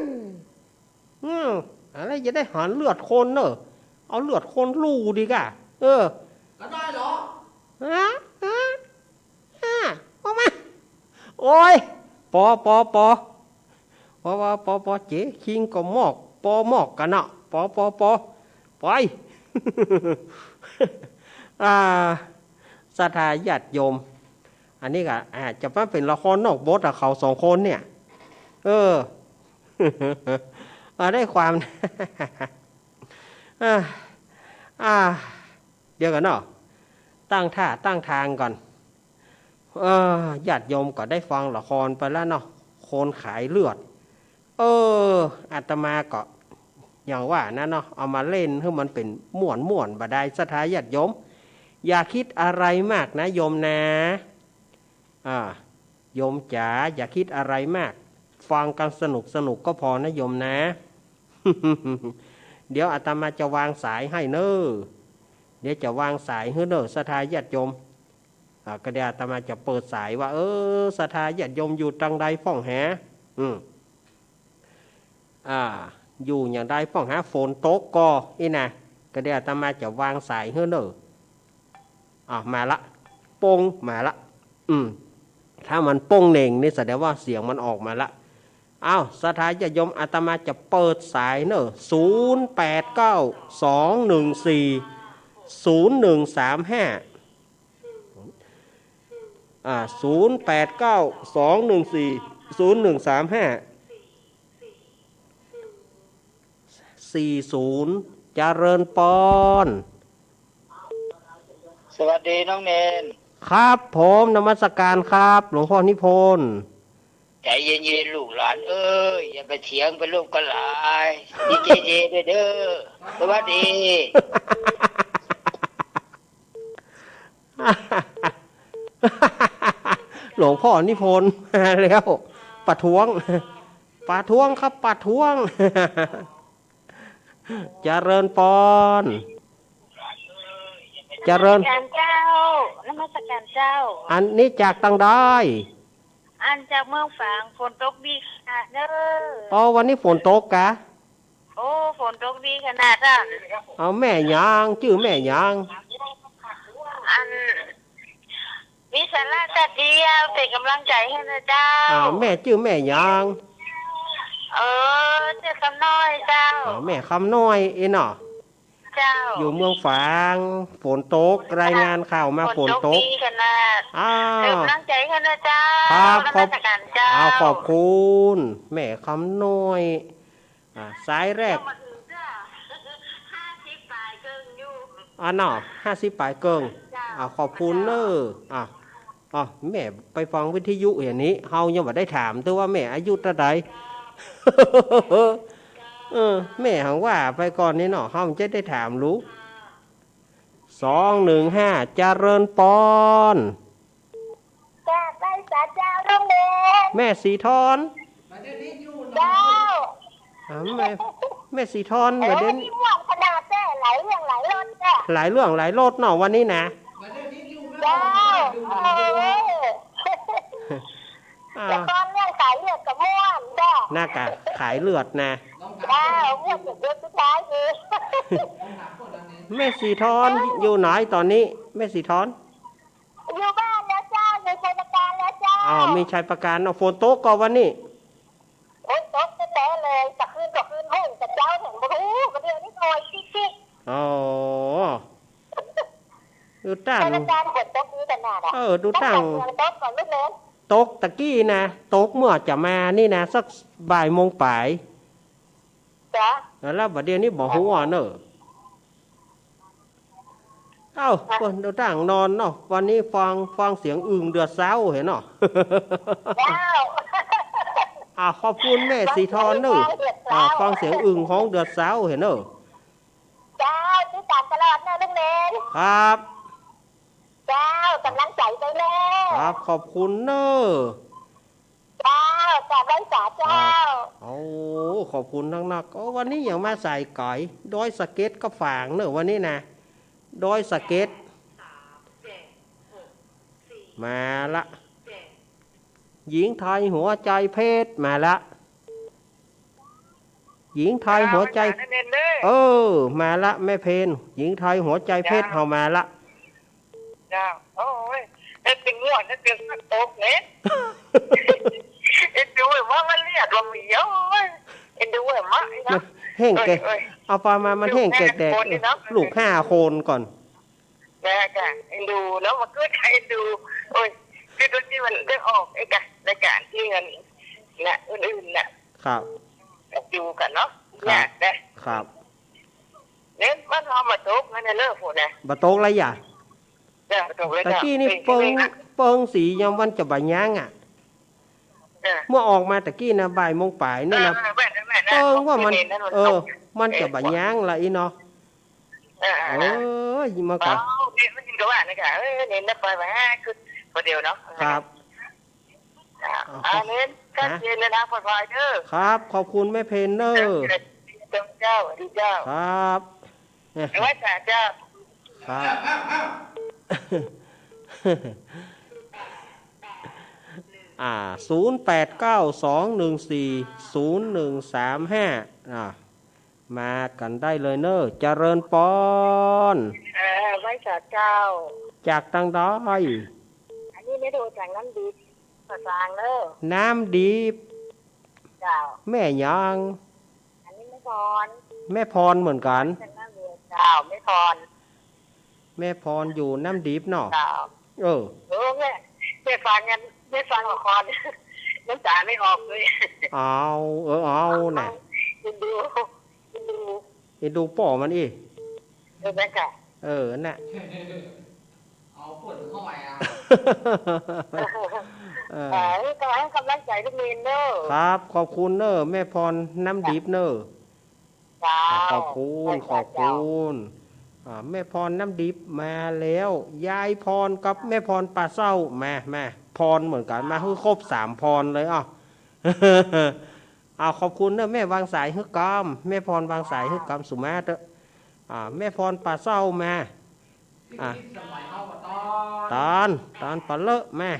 อืม อะไรจะได้หารเลือดคนเน่อ เอาเลือดคนลู่ดีก่า เออ ก็ได้เหรอ ฮะ ฮะ ฮะ ออกมา โอ้ย ปอ ปอ ปอ ปอ ปอ ปอ ปอ เจ๊ คิงก็มอก ปอมอกกั๋นเนาะ ปอ ปอ ปอ ไป อ่า ศรัทธาญาติโยม อันนี้ก็อาจจะมาเป๋นละครนอกบทอะ เขาสองคนเนี่ย เออ อ่า ได้ความ อ่า อ่า เดี๋ยวก่อนเนาะ ตั้งท่าตั้งทางก่อน เออ ญาติโยมก็ได้ฟังละครไปแล้วเนาะ คนขายเลือด เออ อาตมาก็อย่างว่านะเนาะ เอามาเล่นหื้อมันเป๋นม่วนๆ บ่าดาย ศรัทธาญาติโยม อย่าคิดอะไรมากนะโยมนะ อ่า โยมจ๋า อย่าคิดอะไรมาก ฟังกันสนุกๆ ก็พอนะโยมนะ เดี๋ยวอาตมาจะวางสายให้เน่อ เดี๋ยวจะวางสายหื้อเน่อ ศรัทธาญาติโยม อ่า ก็เดี๋ยวอาตมาจะเปิดสายว่า เออ ศรัทธาญาติโยมอยู่ตางใดพ่องหา อืม อ่า อยู่อย่างใดพ่องหา ฝนตกก่อ อี้นะ ก็เดี๋ยวอาตมาจะวางสายหื้อเน่อ อ่า มาละ โป้ง มาละ อืม ถ้ามันโป้งเหน่งนี่แสดงว่าเสียงมันออกมาละ อ้าว ศรัทธาญาติโยม อาตมาจะเปิดสายเน่อ ศูนย์แปดเก้า สองหนึ่งสี่ ศูนย์หนึ่งสามห้า อ่า ศูนย์แปดเก้า สองหนึ่งสี่ ศูนย์หนึ่งสามห้า สี่ศูนย์ เจริญปอน สวัสดีน้องเณร ครับผม นมัสการครับ หลวงพ่อนิพนธ์ ใจเย็นๆ ลูกหลานเอ้ย อย่าไปเถียงไปลบกันหลาย ดีเจเจด้วยเด้อ สวัสดี หลวงพ่อนิพนธ์มาแล้ว ประท้วง ประท้วงครับ ประท้วง เจริญปอน เจริญ นมัสการเจ้า นมัสการเจ้า อันนี้จากตังใด อันจากเมืองฝาง ฝนตกดีขนาดเด้อ อ๋อ วันนี้ฝนตกกะ โอ้ ฝนตกดีขนาดนั้น เอาแม่หยัง จื้อแม่หยัง อัน มีสาระแต่เดียว เป๋นกำลังใจ๋หื้อนะเจ้า อ้าว แม่จื้อแม่หยัง เออ จื้อคำน้อยเจ้า อ้าว แม่คำน้อยเองเนาะ เจ้า อยู่เมืองฝาง ฝนตก รายงานข่าวมา ฝนตก ฝนตกดีขนาด อ้าว เป๋นกำลังใจ๋หื้อนะเจ้า ครับ นมัสการเจ้า อ้าว ขอบคุณ แม่คำน้อย อ่า สายแรก ห้าสิบป๋ายเกิ่งอยู่ อ่าเนาะ ห้าสิบป๋ายเกิ่ง เจ้า อ่า ขอบคุณเน้อ อ่า อ่า แม่ไปฟังวิทยุอย่างนี้ เฮายังบ่ได้ถามเตื้อว่าแม่อายุเต้าใด เออ แม่หังว่าไปก่อนนี่เนาะ เฮาจะได้ถามลูก สองหนึ่งห้า เจริญปอน กราบไหว้สาเจ้าลุงเด่น แม่สีทอน เจ้า อ่า แม่ แม่สีทอน เออ บ่าเด่น นี่ม่วนขนาดแต๊ หลายเรื่องหลายรสแต๊ หลายเรื่องหลายรสเนาะวันนี้นะ เจ้า เออ อ่า ละครเรื่องขายเลือดก็ม่วนเจ้า น่ากะขายเลือดนะ เจ้า ม่วนสุดยอดสุดท้ายดี แม่สีทอนอยู่ไหนตอนนี้ แม่สีทอน อยู่บ้านแล้วเจ้า อยู่ชัยปราการแล้วเจ้า อ๋อ มีชัยปราการเนาะ ฝนตกก่อวันนี้ โอ้ย ตกแต๊ๆ เลย ตะคืนก็คืนห้อง ตะเจ๊าเห็นบ่ฮู้ บ่าเดี๋ยวนี้คอยซิกๆ อ๋อ ดูตั้ง ชัยปราการฝนตกดีขนาดอะ เออ ดูตั้ง ตั้งแต่เมืองตกก่อนลูกเนน ตกตะกี้นะ ตกเมื่อจะมานี่นะ สักบ่ายโมงป๋าย จ้ะ แล้วบ่าเดี๋ยวนี้บ่ฮู้เนาะ เอ้า เปิ้นเดินตางนอนเนาะ วันนี้ฟัง ฟังเสียงอึ่งเดือดเซ้าเหียเนาะ เจ้า อ่า ขอบคุณแม่สีทอนเน้อ ฟังเสียงอึ่งเดือดเซ้า อ่า ฟังเสียงอึ่งฮ้องเดือดเซ้าเหียเนาะ เจ้า ติดต๋ามตลอดเน้อลุงเด่น ครับ เจ้า กำลังใจ๋ไปแน่ ครับ ขอบคุณเน้อ เจ้า กราบไหว้สาเจ้า ครับ โอ้ ขอบคุณนักๆ โอ้ วันนี้ยังมาสายก๋อย ดอยสะเก็ดก็ฝางเน้อวันนี้นะ ดอยสะเก็ด มาละ หญิงไทยหัวใจเพชร มาละ หญิงไทยหัวใจ เจ้า มาละเน้นๆ เออ มาละแม่เพน หญิงไทยหัวใจเพชร เจ้า เฮามาละ เจ้า โอ้ย เอ็นดูม่วน เอ็นดูฝนตกเนี่ย เอ็นดูว่ามันเรียกลมเดียว โอ้ย เอ็นดูว่ามาอีกนะ มันแห้งแก่ เอ้ย เอ้ย เอาปลามา มันแห้งแก่แดด ลูกห้าคนนี่เนาะ ลูกห้าคนก่อน นะกะ เอ็นดูเนาะ มันก็จะเอ็นดู โอ้ย คือตอนที่มันได้ออกไอ้กะ รายการที่มัน นะ อื่นๆ น่ะ ครับ ดูกันเนาะ ครับ อยากได้ ครับ เนี่ย บ้านเฮาบ่ตกนะเนี่ย เลิกฝนนะ บ่ตกแล้วหยา จ้ะ บ่ตกแล้ว ตะกี้นี่ จ้ะ เปิ้ง เออ เปิ้งสียามวันจะบ่ายังอะ เออ เมื่อออกมาตะกี้นะ บ่ายโมงป๋ายนี่นะ เออ แม่นๆๆ เปิ้งว่ามัน เออ มันจะบ่ายังละอีเนาะ เออๆๆ เอ้ย มาก่อน เอา เนี่ย มันก็ว่านะกะ เออ เนี่ย นับไปว่า คือคนเดียวเนาะ ครับ อ่า เอา อ่า เน้น ฮะ ชัดเจนเลยนะ ปลอดภัยเด้อ ครับ ขอบคุณแม่เพนเน้อ เจ้า เจ้า ดีเจ้า ครับ ไหว้สาเจ้า ครับ อ่า ศูนย์แปดเก้าสองหนึ่งสี่ศูนย์หนึ่งสามห้า อ่า มากั๋นได้เลยเน้อ เจริญปอน เออ ไหว้สาเจ้า จากตังใด อันนี้แม่โทรจากน้ำดิบ ป่าซางเน้อ น้ำดิบ เจ้า แม่หยัง อันนี้แม่พร แม่พรเหมือนกั๋น จากน้ำดิบ เจ้า แม่พร แม่พรอยู่น้ำดิบเนาะ เจ้า เออ เออ แม่ แม่ฟังกัน แม่ฟังละคร น้ำตาไม่ออกเลย เอา เออ เอาน่ะ เอ็นดู เอ็นดู เอ็นดูป้อมันอี้ เออ แม่นก่ะ เออ น่ะ เอาเปิดเข้าไปอ่ะ เออ เออ ก็ให้กำลังใจลูกเนนเน่อ ครับ ขอบคุณเน่อ แม่พรน้ำดิบเน่อ เจ้า ขอบคุณ เจ้า ขอบคุณ อ่า แม่พรน้ำดิบมาแล้ว ยายพรกับแม่พรป่าเศร้า มา มา พรเหมือนกั๋น มาหื้อครบสามพรเลย อ้าว อ้าว ขอบคุณเน่อ แม่วางสายหื้อกำ แม่พรวางสายหื้อกำสุมาเต๊อะ อ่า แม่พรป่าเศร้ามา อ่า ตาน ตานป่าเลอะมา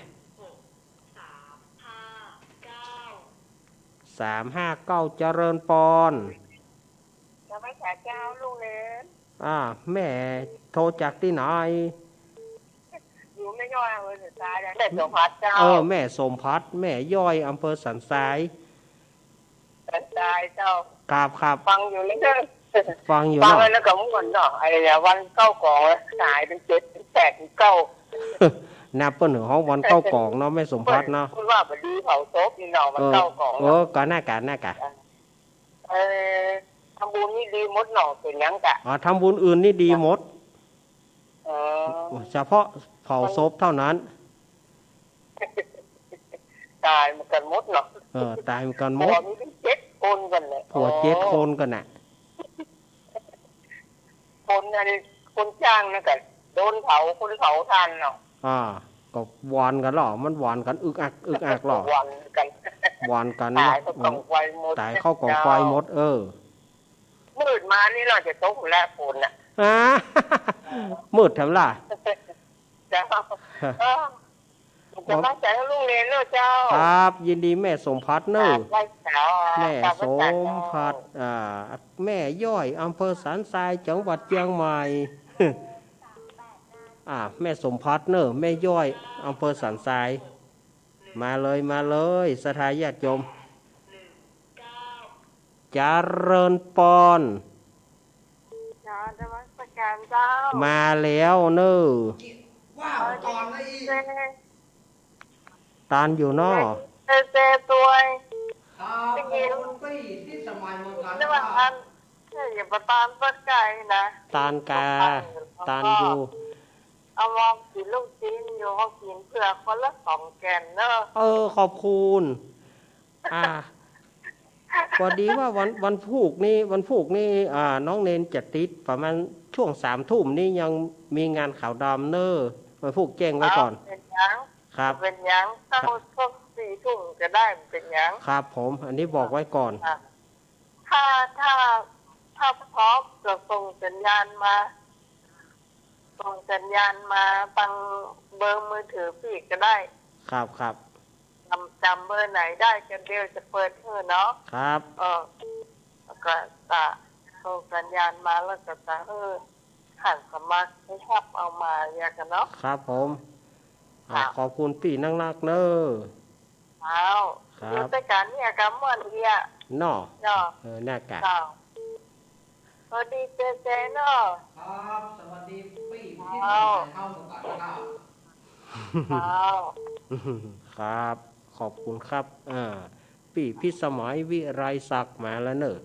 สามห้าเก้า เจริญปอน นมัสก๋านเจ้าลุงเนน อ่า แม่โทรจากตี้ไหน อยู่แม่ย้อย อำเภอสันทราย แม่สมภัทรเจ้า เออ แม่สมภัทร แม่ย้อย อำเภอสันทราย สันทรายเจ้า ครับ ครับ ฟังอยู่เน่อ ฟังอยู่ ฟังเนาะ แล้วก็ม่วนเนาะ ไอ้วันเก้ากอง สายเป็นเจ็ด เป็นแปด เป็นเก้า นับเปิ้นถึงฮ้องวันเก้ากองเนาะ แม่สมภัทรเนาะ เปิ้นว่าบ่ดีเผาศพนี่เนาะ วันเก้ากองเนาะ เออ ก็น่าก๋ะ น่าก๋ะ เออ ทำบุญนี่ดีหมดเนาะ เป๋นหยังก่ะ อ๋อ ทำบุญอื่นนี่ดีหมด เออ เฉพาะเผาศพเท่านั้น ต๋ายเหมือนกั๋นหมดเนาะ เออ ต๋ายเหมือนกั๋นหมด ผัวมีตั้งเจ็ดคนกั๋นแหละ ผัวเจ็ดคนกั๋นน่ะ คนอัน คนจ้างนั่นก็โดนเผา คนเผาถ่านเนาะ อ่า ก็หวอนกั๋นลอ มันหวอนกั๋นอึกอัก อึกอักลอ หวอนกั๋น หวอนกั๋น ต๋ายเข้ากองไฟหมด ต๋ายเข้ากองไฟหมด เออ มืดมานี่เนาะจะตกแล้วฝนน่ะ อ่า มืดแถมล่ะ เจ้า เออ เป๋นก๋ำลังใจ๋หื้อลุงเนนเน่อเจ้า ครับ ยินดีแม่สมภัทรเน่อ ครับ ไหว้สา แม่สมภัทร ครับ ไหว้สาเจ้า อ่า แม่ย้อย อำเภอสันทราย จังหวัดเจียงใหม่ อ่า แม่สมภัทรเน่อ แม่ย้อย อำเภอสันทราย มาเลย มาเลย ศรัทธาญาติโยม เจริญปอน เจ้า นมัสก๋านเจ้า มาแล้วเน่อ ว้าว ตอนนี้ ตานอยู่เนาะ เจเจตวย ครับ ได้ยิน ขอบคุณปี้ที่สมัยเมืองกัน ได้ว่า ครับ อัน เอ้ย อย่าไปตานสักไกลนะ ตานกา ตานอยู่ เอามองกิ๋นลูกชิ้นอยู่ เอากิ๋นเผื่อคนละสองแก่นเน่อ เออ ขอบคุณ อ่า พอดีว่าวัน วันพูกนี้ วันพูกนี้ อ่า น้องเนนจะติดประมาณช่วงสามทุ่มนี้ยังมีงานขาวดำเน่อ วันพูกแจ้งไว้ก่อน อ้าว เป๋นหยัง ครับ เป๋นหยัง ถ้า ครับ ครบสี่ทุ่มก็ได้ เป๋นหยัง ครับผม อันนี้บอกไว้ก่อน อ่ะ ถ้า ถ้า ถ้าพร้อมก็ส่งสัญญาณมา ส่งสัญญาณมาตางเบอร์มือถือปี้ก็ได้ ครับ ครับ จ๋ำ จ๋ำเบอร์ไหนได้ก็เดี๋ยวจะเปิดหื้อเนาะ ครับ เออ แล้วก็จะส่งสัญญาณมาแล้วก็จะหื้อหันสมัครไปฮับเอามาเรียกกั๋นเนาะ ครับผม อ่า ครับ ขอบคุณปี้นักๆ เน่อ เจ้า ครับ อยู่ด้วยกั๋นเนี่ยกำม่วนเดีย เนาะ เนาะ เออ น่ากะ เจ้า สวัสดีเจเจเนาะ ครับ สวัสดีปี้ เจ้า ที่สนใจเข้ามาก่อนครับ เจ้า ครับ ขอบคุณครับ อ่า ปี้พิสมัย วิไลศักดิ์ มาแล้วเน่อ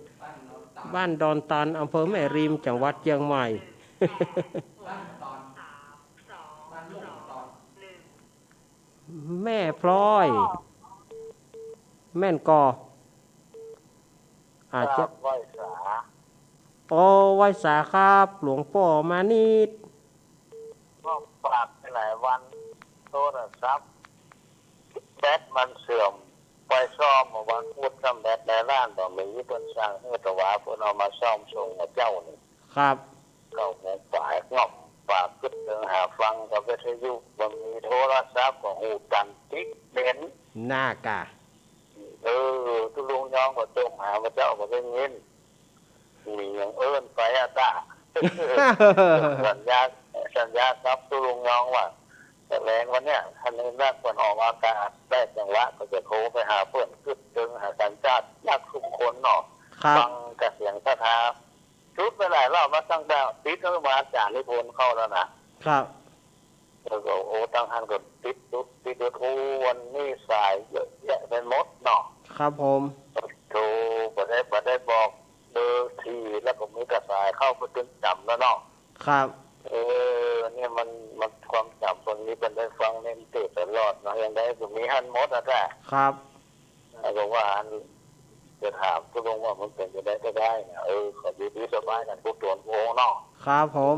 บ้านดอนตัน อำเภอแม่ริม จังหวัดเจียงใหม่ แม่พลอย แม่นก่อ อาจจะ ครับ ไหว้สา โอ้ ไหว้สาครับ หลวงป้อมานิด ก็ปากไปหลายวัน โทรศัพท์แบตมันเสื่อม ไปซ่อมเมื่อวันพุธ ซ่อมแบตในร้านบ่มี เปิ้นสั่งหื้อตะหวา เปิ้นเอามาซ่อมส่งมาเจ้านี่ ครับ เก้าโมงป๋าย ง่อมปากกึ๊ดเถิงหาฟังกับวิทยุ บ่มีโทรศัพท์ก็หูตันติ๊กเน้น น่ากะ เออ ตุ๊ลุงยองก็จมหาพระเจ้าก็ได้ยิน มีอย่างเอิ้นไปอะตะ สัญญา สัญญากับตุ๊ลุงยองว่า แต่แลงวันเนี้ย ถ้าในนักเปิ้นออกอากาศได้จังหวะ ก็จะโทรไปหาเปิ้น กึ๊ดเถิงหาสัญชาติยากทุกคนเนาะ ครับ ฟังกะเสียงศรัทธา จุดไปหลายรอบมาตั้งแต่ติดแล้วมาอาจารย์นิพนธ์เข้าแล้วนะ ครับ แล้วก็ โอ้ ตั้งหั้นก็ติดจุด ติดจุด โอ้ วันนี้สายเยอะแยะไปหมดเนาะ ครับผม โทรบ่ได้ บ่ได้บอก เออ ทีวีแล้วก็มีแต่สายเข้าไปตึงจ๋ำแล้วเนาะ ครับ เออ เนี่ยมัน มันความจ๋ำตรงนี้เปิ้นได้ฟังเน้นเตะตลอดเนาะ อย่างใดก็มีหั้นหมดอะจ้ะ ครับ แล้วก็ว่าอันจะถามตกลงว่ามันเป๋นจะใดจะได้เนี่ย เออ ขออยู่ดีสบายกั๋นกู้ต๋นกู้องค์เนาะ ครับผม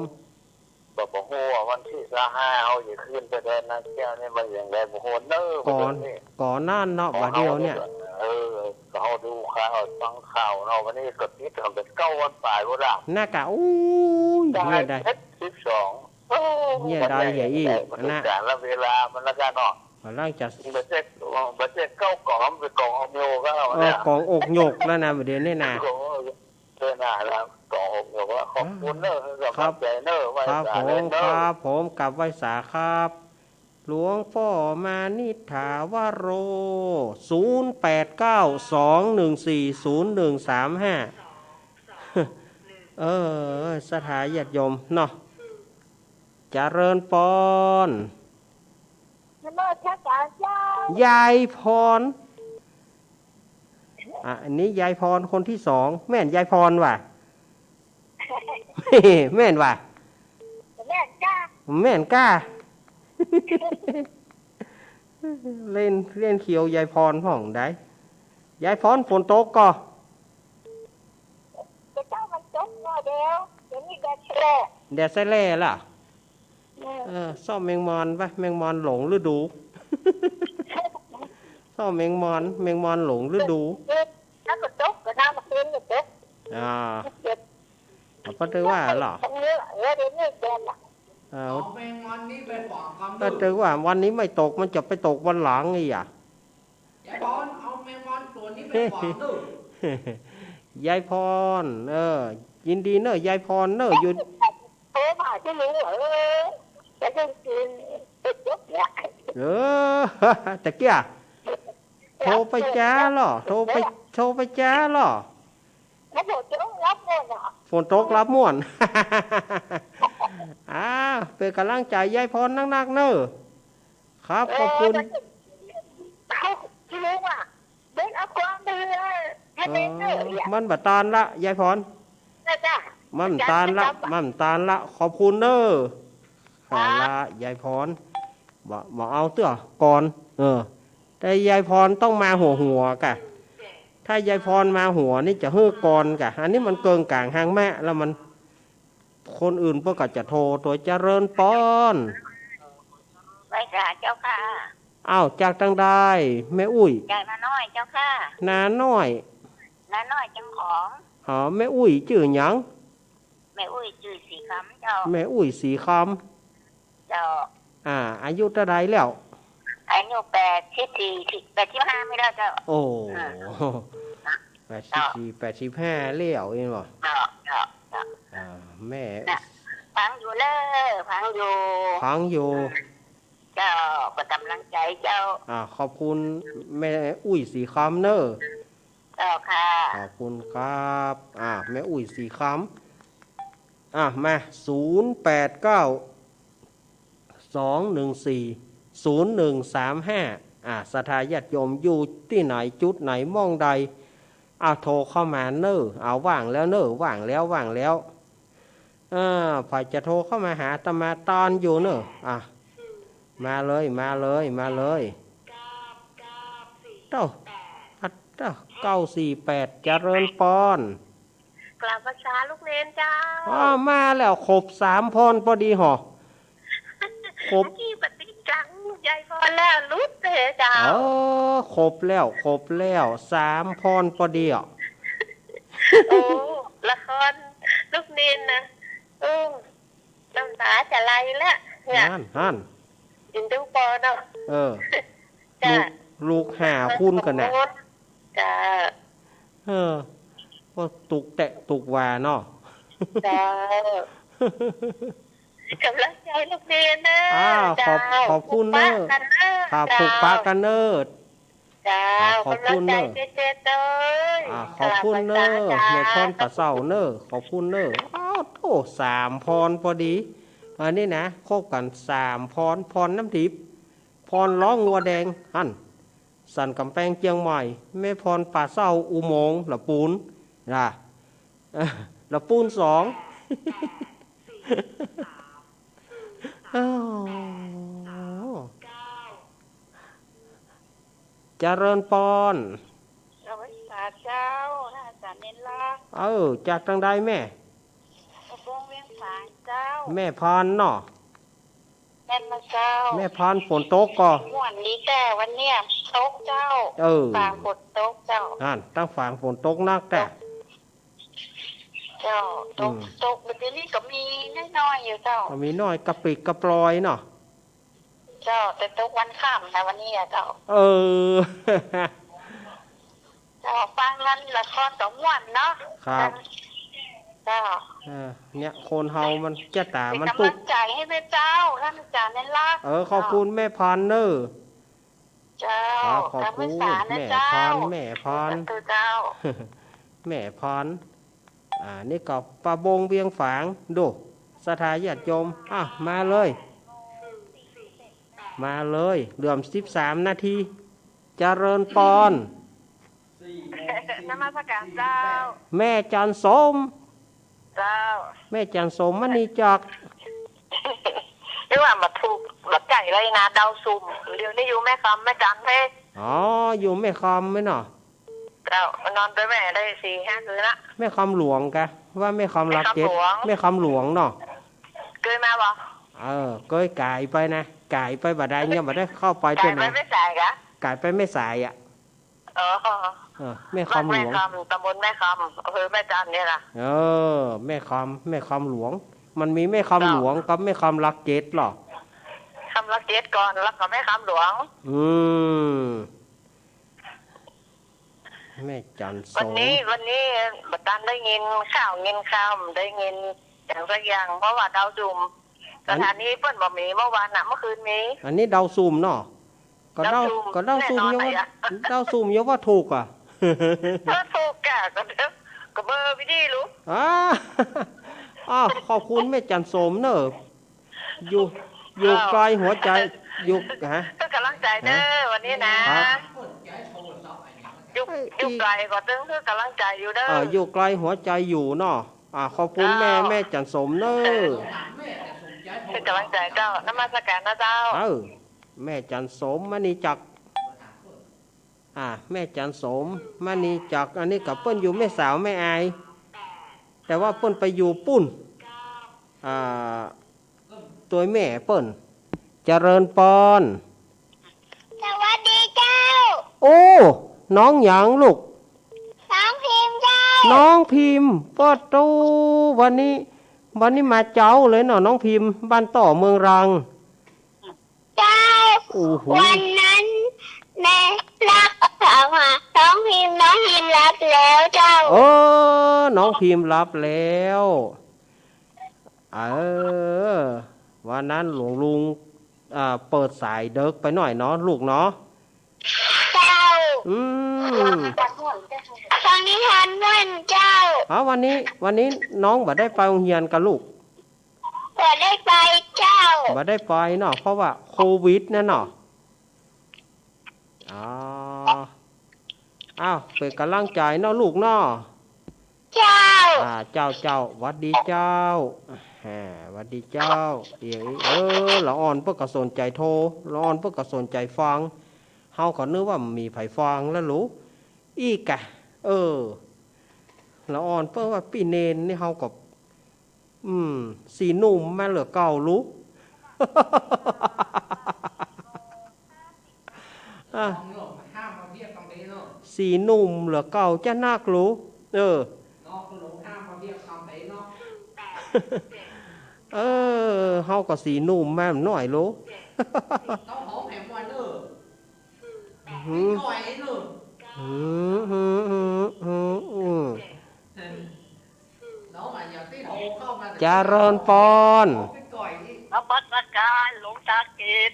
ก็บ่ฮู้ว่าวันตี้ซาวห้าเฮาจะขึ้นไปดอยนางแก้วนี่มันอย่างใดบ่ฮู้เน้อ ก่อน บ่ฮู้นี่ ก่อนนั้นเนาะ บ่าเดี่ยวเนี่ย เออ ก็เฮาดูข่าวฟังข่าวเนาะ วันนี้ก็ติดกั๋นเป๋นเก้าวันป๋ายพุ้นละ น่ะกะ อู้ย ต๋าย เหียดาย เจ็ดสิบสอง โอ้ เหียดาย เหียอีก มัน นะ ก๋านละเวลามันละกั๋นเนาะ ก่ำลังจะ บ่ใจ้ บ่ใจ้เก้ากล่อง มันเป๋นกล่องอกโยกแล้ว เออ เนี่ย กล่องอกโยกแล้วนะ บ่าเดี่ยวนี้นะ กล่อง เออ น่ะ แล้วก็ โอ้โห ขอบคุณเน้อ ครับ กำลังใจ๋เน้อ ไหว้ ครับ สา ผม เน้อ ครับผม กราบไหว้สาครับ หลวงป้อมานิษฐาวโร ศูนย์แปดเก้า สองหนึ่งสี่ ศูนย์หนึ่งสามห้า เออ ศรัทธาญาติโยมเนาะ เจริญปอน นมัสการเจ้า ยายพร อ่ะ อันนี้ยายพรคนตี้สอง แม่นยายพรว่ะ แม่นว่ะ แม่นก้า แม่นก้า เล่น เล่นเขียวยายพรพ่องใด ยายพรฝนตกก่อ แต่เช้ามันตกหน่อยเดียว เดี๋ยวนี้แดดแฉะ แดดแฉะละ อืม เออ ซ่อมแมงมอนปะ แมงมอนหลงฤดู ซ่อมแมงมอน แมงมอนหลงฤดู แล้วก็ตก ก็น้ำมันขึ้นก็ตก อ่า เจ็บ ก็ถือว่าเหรอ ตรงนี้ เออ เดี๋ยวนี้แดดละ เออ เอาแมงมอนนี่ไปขวางความ ก็ถือว่าวันนี้ไม่ตก มันจะไปตกวันหลังอีกอ่ะ ยายพร เอาแมงมอนตั๋วนี้ไปขวางดู ยายพร เออ ยินดีเนอะ ยายพรเนอะ อยู่ โทรมาที่นี่ เออ จะได้กิน เออ ตะเกีย โทรไปจ๊ะเหรอ โทรไป โทรไปจ๊ะเหรอ แล้วฝนตกรับม่วนอะ ฝนตกรับม่วน อ่า เป๋นก๋ำลังใจ๋ยายพรนักๆ เนอะ ครับ ขอบคุณ เออ มัน เขา ลุงอะ เด็กเอาความไปเลย ให้เด็กเนอะ เออ มันบ่ตานละ ยายพร นะจ๊ะ มันตานละ อาจ๋ารย์ มันตานละ ขอบคุณเนอะ ครับ เอาละ ยายพร บ่ บ่เอาเตื้อก่อน เออ แต่ยายพรต้องมาหัวๆ ก่ะ ถ้ายายพรมาหัวนี่จะหื้อก่อนก่ะ อันนี้มันเกิ่งก๋างฮางแมะ แล้วมัน คนอื่นเปิ้นก็จะโทรตวย เจริญปอน ไหว้สาเจ้าค่ะ อ้าว จากตางใด แม่อุ๊ย จากนาน้อยเจ้าค่ะ นาน้อย นาน้อยเจียงของ อ๋อ แม่อุ๊ยจื้อหยัง แม่อุ๊ยจื้อศรีคำเจ้า แม่อุ๊ยศรีคำ เจ้า อ่า อายุเต้าใดแล้ว อายุแปดสิบสี่ แปดสิบห้าไม่ได้เจ้า โอ้ อืม แปดสิบสี่ แปดสิบห้าแล้วเองบ่ เจ้า เจ้า เจ้า อ่า แม่ น่ะ ฟังอยู่เน้อ ฟังอยู่ ฟังอยู่ อืม เจ้า เป๋นก๋ำลังใจ๋เจ้า อ่า ขอบคุณแม่อุ๊ยศรีคำเน้อ เจ้าค่ะ ขอบคุณครับ อ่า แม่อุ๊ยศรีคำ อ่ะ มา ศูนย์แปดเก้า สองหนึ่งสี่ ศูนย์หนึ่งสามห้า อ่ะ ศรัทธาญาติโยมอยู่ตี้ไหน จุดไหน หม่องใด อ่ะ โทรเข้ามาเน้อ อ่ะ ว่างแล้วเน้อ ว่างแล้ว ว่างแล้ว อ่า ใผจะโทรเข้ามาหาอาตมาตานอยู่เน้อ อ่ะ มาเลย มาเลย มาเลย เต้า เต้า เก้าสี่แปด เจริญปอน กราบไหว้สาลูกเณรเจ้า อ้อ มาแล้ว ครบสามพรปอดีเหรอ ครบ เมื่อกี้ปฏิดตังยายพรแล้ว หลุดไปเจ้า เออ ครบแล้ว ครบแล้ว สามพรปอดีอ่ะ โอ้ ละครลูกเณรนะ เออ น้ำต๋าจะไหลแล้วเนี่ย หั้น หั้น เอ็นดูปอเนาะ เออ เจ้า ลูก ลูกห้าคนกั๋นน่ะ เจ้า เออ ก็ตุ๊กแต๊กตุ๊กว่าเนาะ เจ้า ก๋ำลังใจ๋ลูกเณรเน้อ อ้าว เจ้า ขอบ ขอบคุณเน้อ ปะกั๋นเน้อ ครับ เจ้า ผูกปะกั๋นเน้อ เจ้า อ่า ขอบคุณเน้อ ก๋ำลังใจ๋เจ๊ๆ เอ้ย อ่า ขอบคุณเน้อ กราบไหว้สาเจ้า แม่พรป่าเศร้าเน้อ ขอบคุณเน้อ อ้าว โถ่ สามพรปอดี อันนี้นะ ครบกั๋นสามพร พรน้ำทิพย์ พรล้องัวแดง หั้น สันก๋ำแปงเจียงใหม่ แม่พรป่าเศร้าอุโมงค์ละปูน นะ ละปูนสอง อ้าว เจริญปอน นมัสการเจ้า ท่านอาจารย์เน้นลักษณ์ เออ จากตางใดแม่ กระโปรงเวียงฝางเจ้า แม่พรเนาะ แม่นละเจ้า แม่พรฝนตกก่อ ม่วนดีแต่วันเนี้ยตกเจ้า เออ ฝางฝนตกเจ้า นั่น ตางฝางฝนตกนักแต่ ตก เจ้า ตก อืม ตกแบบนี้ก็มีน้อยๆ อยู่เจ้า ก็มีน้อยกระปริกกระปรอยเนาะ เจ้า แต่ตกวันค่ำนะวันนี้อะเจ้า เออ เจ้า ฟังงานละครก็ม่วนเนาะ ครับ เจ้า เออ เนี่ย คนเฮามันจะต๋ามันตุ๊ก เป๋นก๋ำลังใจ๋หื้อแม่เจ้า ท่านอาจารย์เน้นลักษณ์ เออ ขอบคุณแม่พรเน้อ เจ้า ครับ ขอบคุณ ต๋ามภาษานะ แม่พร เจ้า แม่พร สาธุเจ้า แม่พร อ่า นี่ก็ประบงเวียงฝาง ดู ศรัทธาญาติโยม อ่ะ มาเลย มาเลย เหลือสิบสามนาที เจริญปอน นมัสการเจ้า แม่จันทร์สม เจ้า แม่จันทร์สม มณีจักร หรือว่าบ่ถูก บ่ใจ้เลยนะ เดาซุ่ม เดี๋ยวนี้อยู่แม่คำแม่จันทร์เพ่ อ๋อ อยู่แม่คำไหมเนาะ เจ้า นอนตวยแม่ได้สี่ห้าคืนละ แม่คำหลวงกะ ว่าแม่คำหลักเจ็ด แม่คำหลวง แม่คำหลวงเนาะ เกยมาบ่ เออ เกยก๋ายไปนะ ก๋ายไปบ่ได้ ยังบ่ได้เข้าไป ก๋ายไป เตี้ยนะ แม่สายกะ ก๋ายไปแม่สายอะ อ๋อ เออ แม่คำหลวง บ้านแม่คำ ตำบลแม่คำ อำเภอแม่จันทร์เนี่ยนะ เออ แม่คำ แม่คำหลวง มันมีแม่คำหลวง เจ้า กับแม่คำหลักเจ็ดเหรอ คำหลักเจ็ดก่อน แล้วก็แม่คำหลวง อืม แม่จันทร์สม วันนี้ วันนี้บ่ตันได้ยินข่าวยินข่าว บ่ได้ยินอย่างสักอย่าง เพราะว่าเดาซุ่ม อัน สถานีเปิ้นบ่มีเมื่อวานน่ะ เมื่อคืนมี อันนี้เดาซุ่มเนาะ ก็เดา เดาซุ่ม ก็เดาซุ่ม แน่นอน ยังว่า อะ เดาซุ่มยังว่าถูกอะ ก็ถูกกะ ก็เดา ก็เบอร์ไปดิลูก อ่า อ้าว ขอบคุณแม่จันทร์สมเนอะ อยู่ อยู่ เจ้า ไกลหัวใจ๋ อยู่ ฮะ หื้อกำลังใจ๋เน้อ ฮะ วันนี้นะ ครับ อยู่ เอ้ย อยู่ไกลก็ต้องหื้อกำลังใจ๋อยู่เน้อ อ่า อยู่ไกลหัวใจ๋อยู่เนาะ อ่า ขอบคุณแม่ เจ้า แม่จันทร์สมเน้อ เออ หื้อกำลังใจ๋เจ้า นมัสการนะเจ้า เออ แม่จันทร์สม มณีจักร อ่า แม่จันทร์สม มณีจักร อันนี้ก็เปิ้นอยู่แม่สาวแม่อาย แต่ว่าเปิ้นไปอยู่ปุ้น อ่า ตวยแม่เปิ้น เจริญปอน สวัสดีเจ้า โอ้ น้องหยังลูก น้องพิมพ์เจ้า น้องพิมพ์ ปะโต้ วันนี้ วันนี้มาเจ๊าเลยเนาะ น้องพิมพ์ บ้านต่อเมืองรัง เจ้า โอ้โห วันนั้นแม่ลักษณ์ถามหาน้องพิมพ์ น้องพิมพ์หลับแล้วเจ้า เออ น้องพิมพ์หลับแล้ว เออ วันนั้นหลวงลุง อ่า เปิดสายเดิ็กไปหน่อยเนาะลูกเนาะ เจ้า อืม ฟังนิทานม่วนเจ้า อ๋อ วันนี้ วันนี้น้องบ่ได้ไปโฮงเฮียนกาลูก บ่ได้ไปเจ้า บ่ได้ไปเนาะ เพราะว่าโควิดนั่นเนาะ อ๋อ อ้าว เป๋นก๋ำลังใจ๋เนาะลูกเนาะ เจ้า อ่า เจ้า เจ้า หวัดดีเจ้า อ่า หวัดดีเจ้า เอ๋ย เออ ละอ่อนเปิ้นก็สนใจ๋โทร ละอ่อนเปิ้นก็สนใจ๋ฟัง เฮาก็นึกว่าบ่มีใผฟังแล้วลูก อี้กะ เออ ละอ่อนเปิ้นว่าปี้เณรนี่เฮาก็ อืม สีหนุ่มมาเหลือเก่าลูก อ่ะ สีหนุ่มเหลือเก่าจะนักลูก เออ เออ เฮาก็สีหนุ่มมาหน่อยลูก หืม หืม หืม หืม หืม อืม เจริญปอน นมัสการหลวงตากฤษ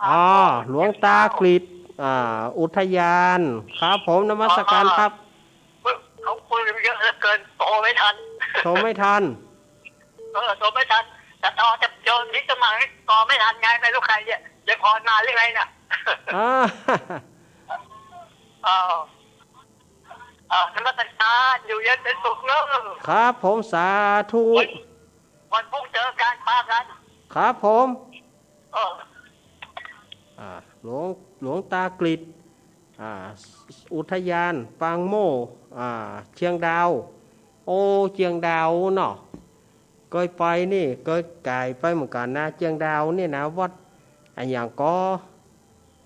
อ๋อ หลวงตากฤษ อ่า อุทยาน ครับผม นมัสการครับ เขาคุยกันเยอะเหลือเกิน โทรไม่ทัน โทรไม่ทัน เออ โทรไม่ทัน แต่ต่อจะโยนที่สมัครนี่ต่อไม่ทันไง ไม่รู้ใครจะ จะพรมาหรือไงน่ะ อ่า เออ อ่านมัสการ อยู่เย็นเป็นสุขเนอะ ครับผม สาธุ วัน วันพุธเจอกัน ปะกัน ครับผม เออ อ่า หลวง หลวงตากฤษ อ่า อุทยานปางโม่ อ่า เจียงดาว โอ้ เจียงดาวเนาะ เกยไปนี่ เกยก๋ายไปเหมือนกั๋นนะ เจียงดาวนี่นะ วัดอะหยังก็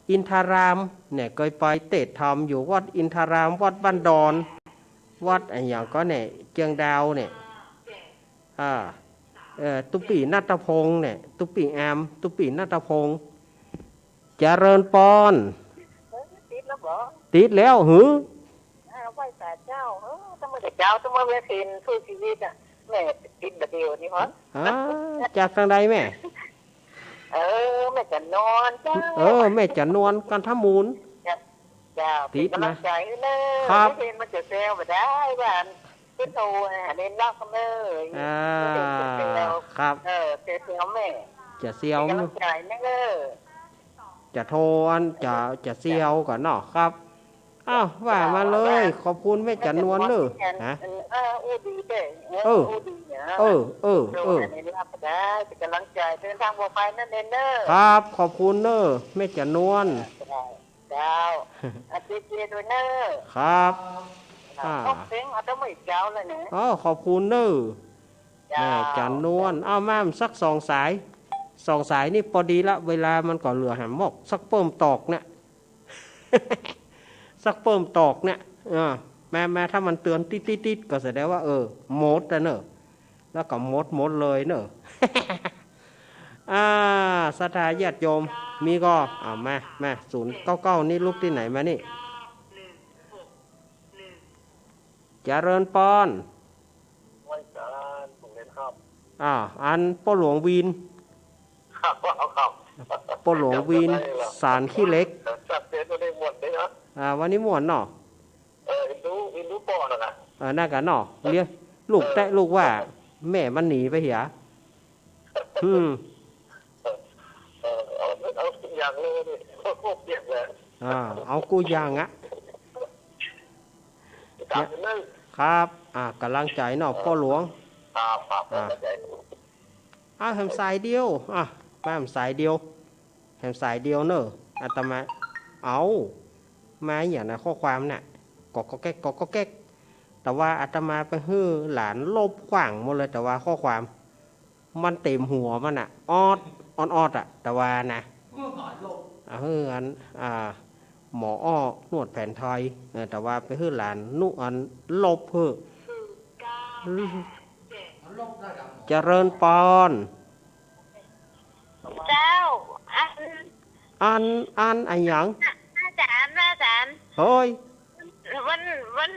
อินทารามเนี่ย เกยไปเตศน์ธรรมอยู่วัดอินทาราม วัดบ้านดอน วัดอะหยังก็เนี่ย เจียงดาวเนี่ย อ่า เอ่อ ตุ๊ปี้ณัฐพงษ์เนี่ย ตุ๊ปี้แอม ตุ๊ปี้ณัฐพงษ์ เจริญปอน เออ ติดแล้วบ่ ติดแล้วหือ อ่า ไหว้สาเจ้า เออ ตะเมินเจ้า ตะเมินแม่เพ็ญ สู้ชีวิตอะ แม่ติดบ่าเดี่ยวนี้ฮะ อ่า จากตางใดแม่ เออ แม่จ๋านวลเจ้า เออ แม่จ๋านวล กันทมูล เจ้า เจ้า ติดนะ เป๋นก๋ำลังใจ๋หื้อเน่อ ครับ แม่เพ็ญมันจะแซวบ่ได้ว่า เปิ้นโทรหาเล่นลักเน่อ อ่า เปิ้นจะแซว ครับ เออ จะแซวแม่ จะแซว เป๋นก๋ำลังใจ๋เน่อ จะโทรอัน จะ จะแซวก่อนเนาะ ครับ อ้าว ว่ามาเลย ว่า ขอบคุณแม่จ๋านวลเน่อ แม่จ๋านวล ฮะ เออ อู้ดีเด้อ เออ เออ อู้ดีนะ เออ เออ เออ เออ เล่นลักได้ เป๋นก๋ำลังใจ๋ เดินทางปลอดภัยเน่อ เน่อ ครับ ขอบคุณเน่อ แม่จ๋านวล เจ้า เจ้า อาทิตย์เดียวด้วยเน่อ ครับ อ่า ต้องเซ็งเอาแต่มื้อเจ้าเลยนะ อ๋อ ขอบคุณเน่อ เจ้า แม่จ๋านวล เอามาสักสองสาย สองสายนี่ปอดีละ เวลามันก็เหลือแหมหมด สักเปิ้มตอกเนี่ย สักเปิ้มตอกเนี่ย เออ แม่ แม่ ถ้ามันเตือนติ๊ดๆๆ ก็แสดงว่า เออ หมดแล้วเน่อ แล้วก็หมด หมดเลยเน่อ อ่า ศรัทธาญาติโยม มีก่อ อ่า มา มา ศูนย์เก้าเก้า นี่ลุกตี้ไหนมานี่ เจริญปอน ไหว้สา ผมเล่นครับ อ่า อันป้อหลวงวีน ครับ ครับ ป้อหลวงวีน จำได้แล้ว สารขี้เหล็ก จัดเต็มตัวนี้ม่วนดีนะ อ่า วันนี้ม่วนเนาะ เออ อินดู อินดูป้อนั่นน่ะ เออ นั่นกะเนาะ เลี้ยงลูกแต๊ลูกว่า แม่มันหนีไปเหีย อืม เออ เอา เอาทุกอย่างเลยนี่ โคตรเปียกเลย อ่า เอากู้อย่างอะ ครับ อ่า ก๋ำลังใจ๋เนาะ ป้อหลวง ครับ ครับ อ่า เข้าใจ๋ อ่ะ แหมสายเดียว อ่ะ มาแหมสายเดียว แหมสายเดียวเน่อ อาตมา เอา มาอย่างนะ ข้อความน่ะ ก๊อกก๊อกแก๊ก ก๊อกก๊อกแก๊ก แต่ว่าอาตมาไปหื้อหลานลบขว้างหมดเลย แต่ว่าข้อความ มันเต็มหัวมันน่ะ ออด ออดๆ อะ แต่ว่านะ เออ อัน อ่า หมออ้อนวดแผนไทย เออ แต่ว่าไปหื้อหลานนุอันลบหื้อ เจริญปอน เจ้า อัน อัน อันอะหยัง อาจ๋ารย์ อาจ๋ารย์ เฮ้ย วัน วัน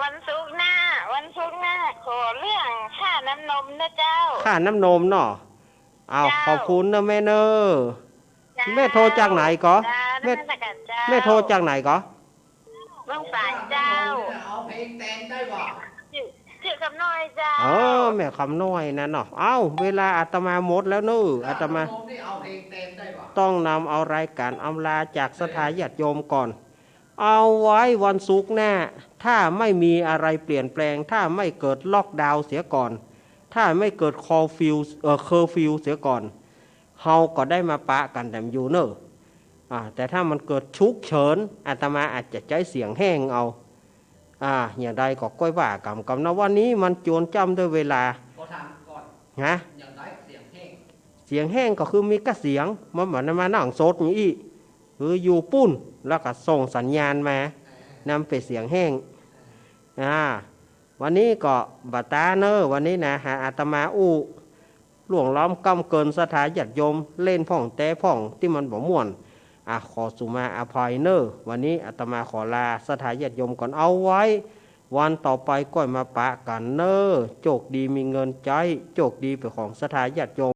วันศุกร์หน้า วันศุกร์หน้า ขอเรื่องค่าน้ำนมนะเจ้า ค่าน้ำนมเนาะ อ้าว เจ้า ขอบคุณนะแม่เน่อ เจ้า แม่โทรจากไหนก่อ เจ้า แม่ นมัสการเจ้า แม่โทรจากไหนก่อ เมืองฝางเจ้า เอาเพลงแตนได้บ่ จื้อ จื้อคำน้อยเจ้า เออ แม่คำน้อยนะเนาะ เอ้า เวลาอาตมาหมดแล้วเน่อ อาตมา เจ้า เอาเพลงแตนได้บ่ ต้องนำเอารายการอำลาจากศรัทธาญาติโยมก่อน เอาไว้วันศุกร์หน้า ถ้าไม่มีอะไรเปลี่ยนแปลง ถ้าไม่เกิดล็อกดาวน์เสียก่อน ถ้าไม่เกิดเคอร์ฟิว เอ่อ เคอร์ฟิวเสียก่อน เฮาก็ได้มาปะกั๋นแหมอยู่เน่อ อ่า แต่ถ้ามันเกิดฉุกเฉิน อาตมาอาจจะใจ๊เสียงแห้งเอา อ่า อย่างใดก็ก้อยว่ากั๋น กั๋นนะ วันนี้มันจวนจ้ำด้วยเวลา ขอถามก่อน ฮะ อย่างใดเสียงแห้ง เสียงแห้งก็คือมีก้าเสียง มันบ่ได้มานั่งสดอย่างอี้ คืออยู่ปู๊น แล้วก็ส่งสัญญาณมา เออ นั่นเป๋นเสียงแห้ง เออ อ่า วันนี้ก็บ่ต๋าเน่อ วันนี้นะ หาอาตมาอู้ ล่วงล้ำก้ำเกินศรัทธาญาติโยม เล่นพ่องแต๊พ่องตี้มันบ่ม่วน อ่ะ ขอสุมาอภัยเน่อ วันนี้อาตมาขอลาศรัทธาญาติโยมก่อน เอาไว้ วันต่อไปก้อยมาปะกั๋นเน่อ โจคดีมีเงินใจ๊ โจคดีเป๋นของศรัทธาญาติโยม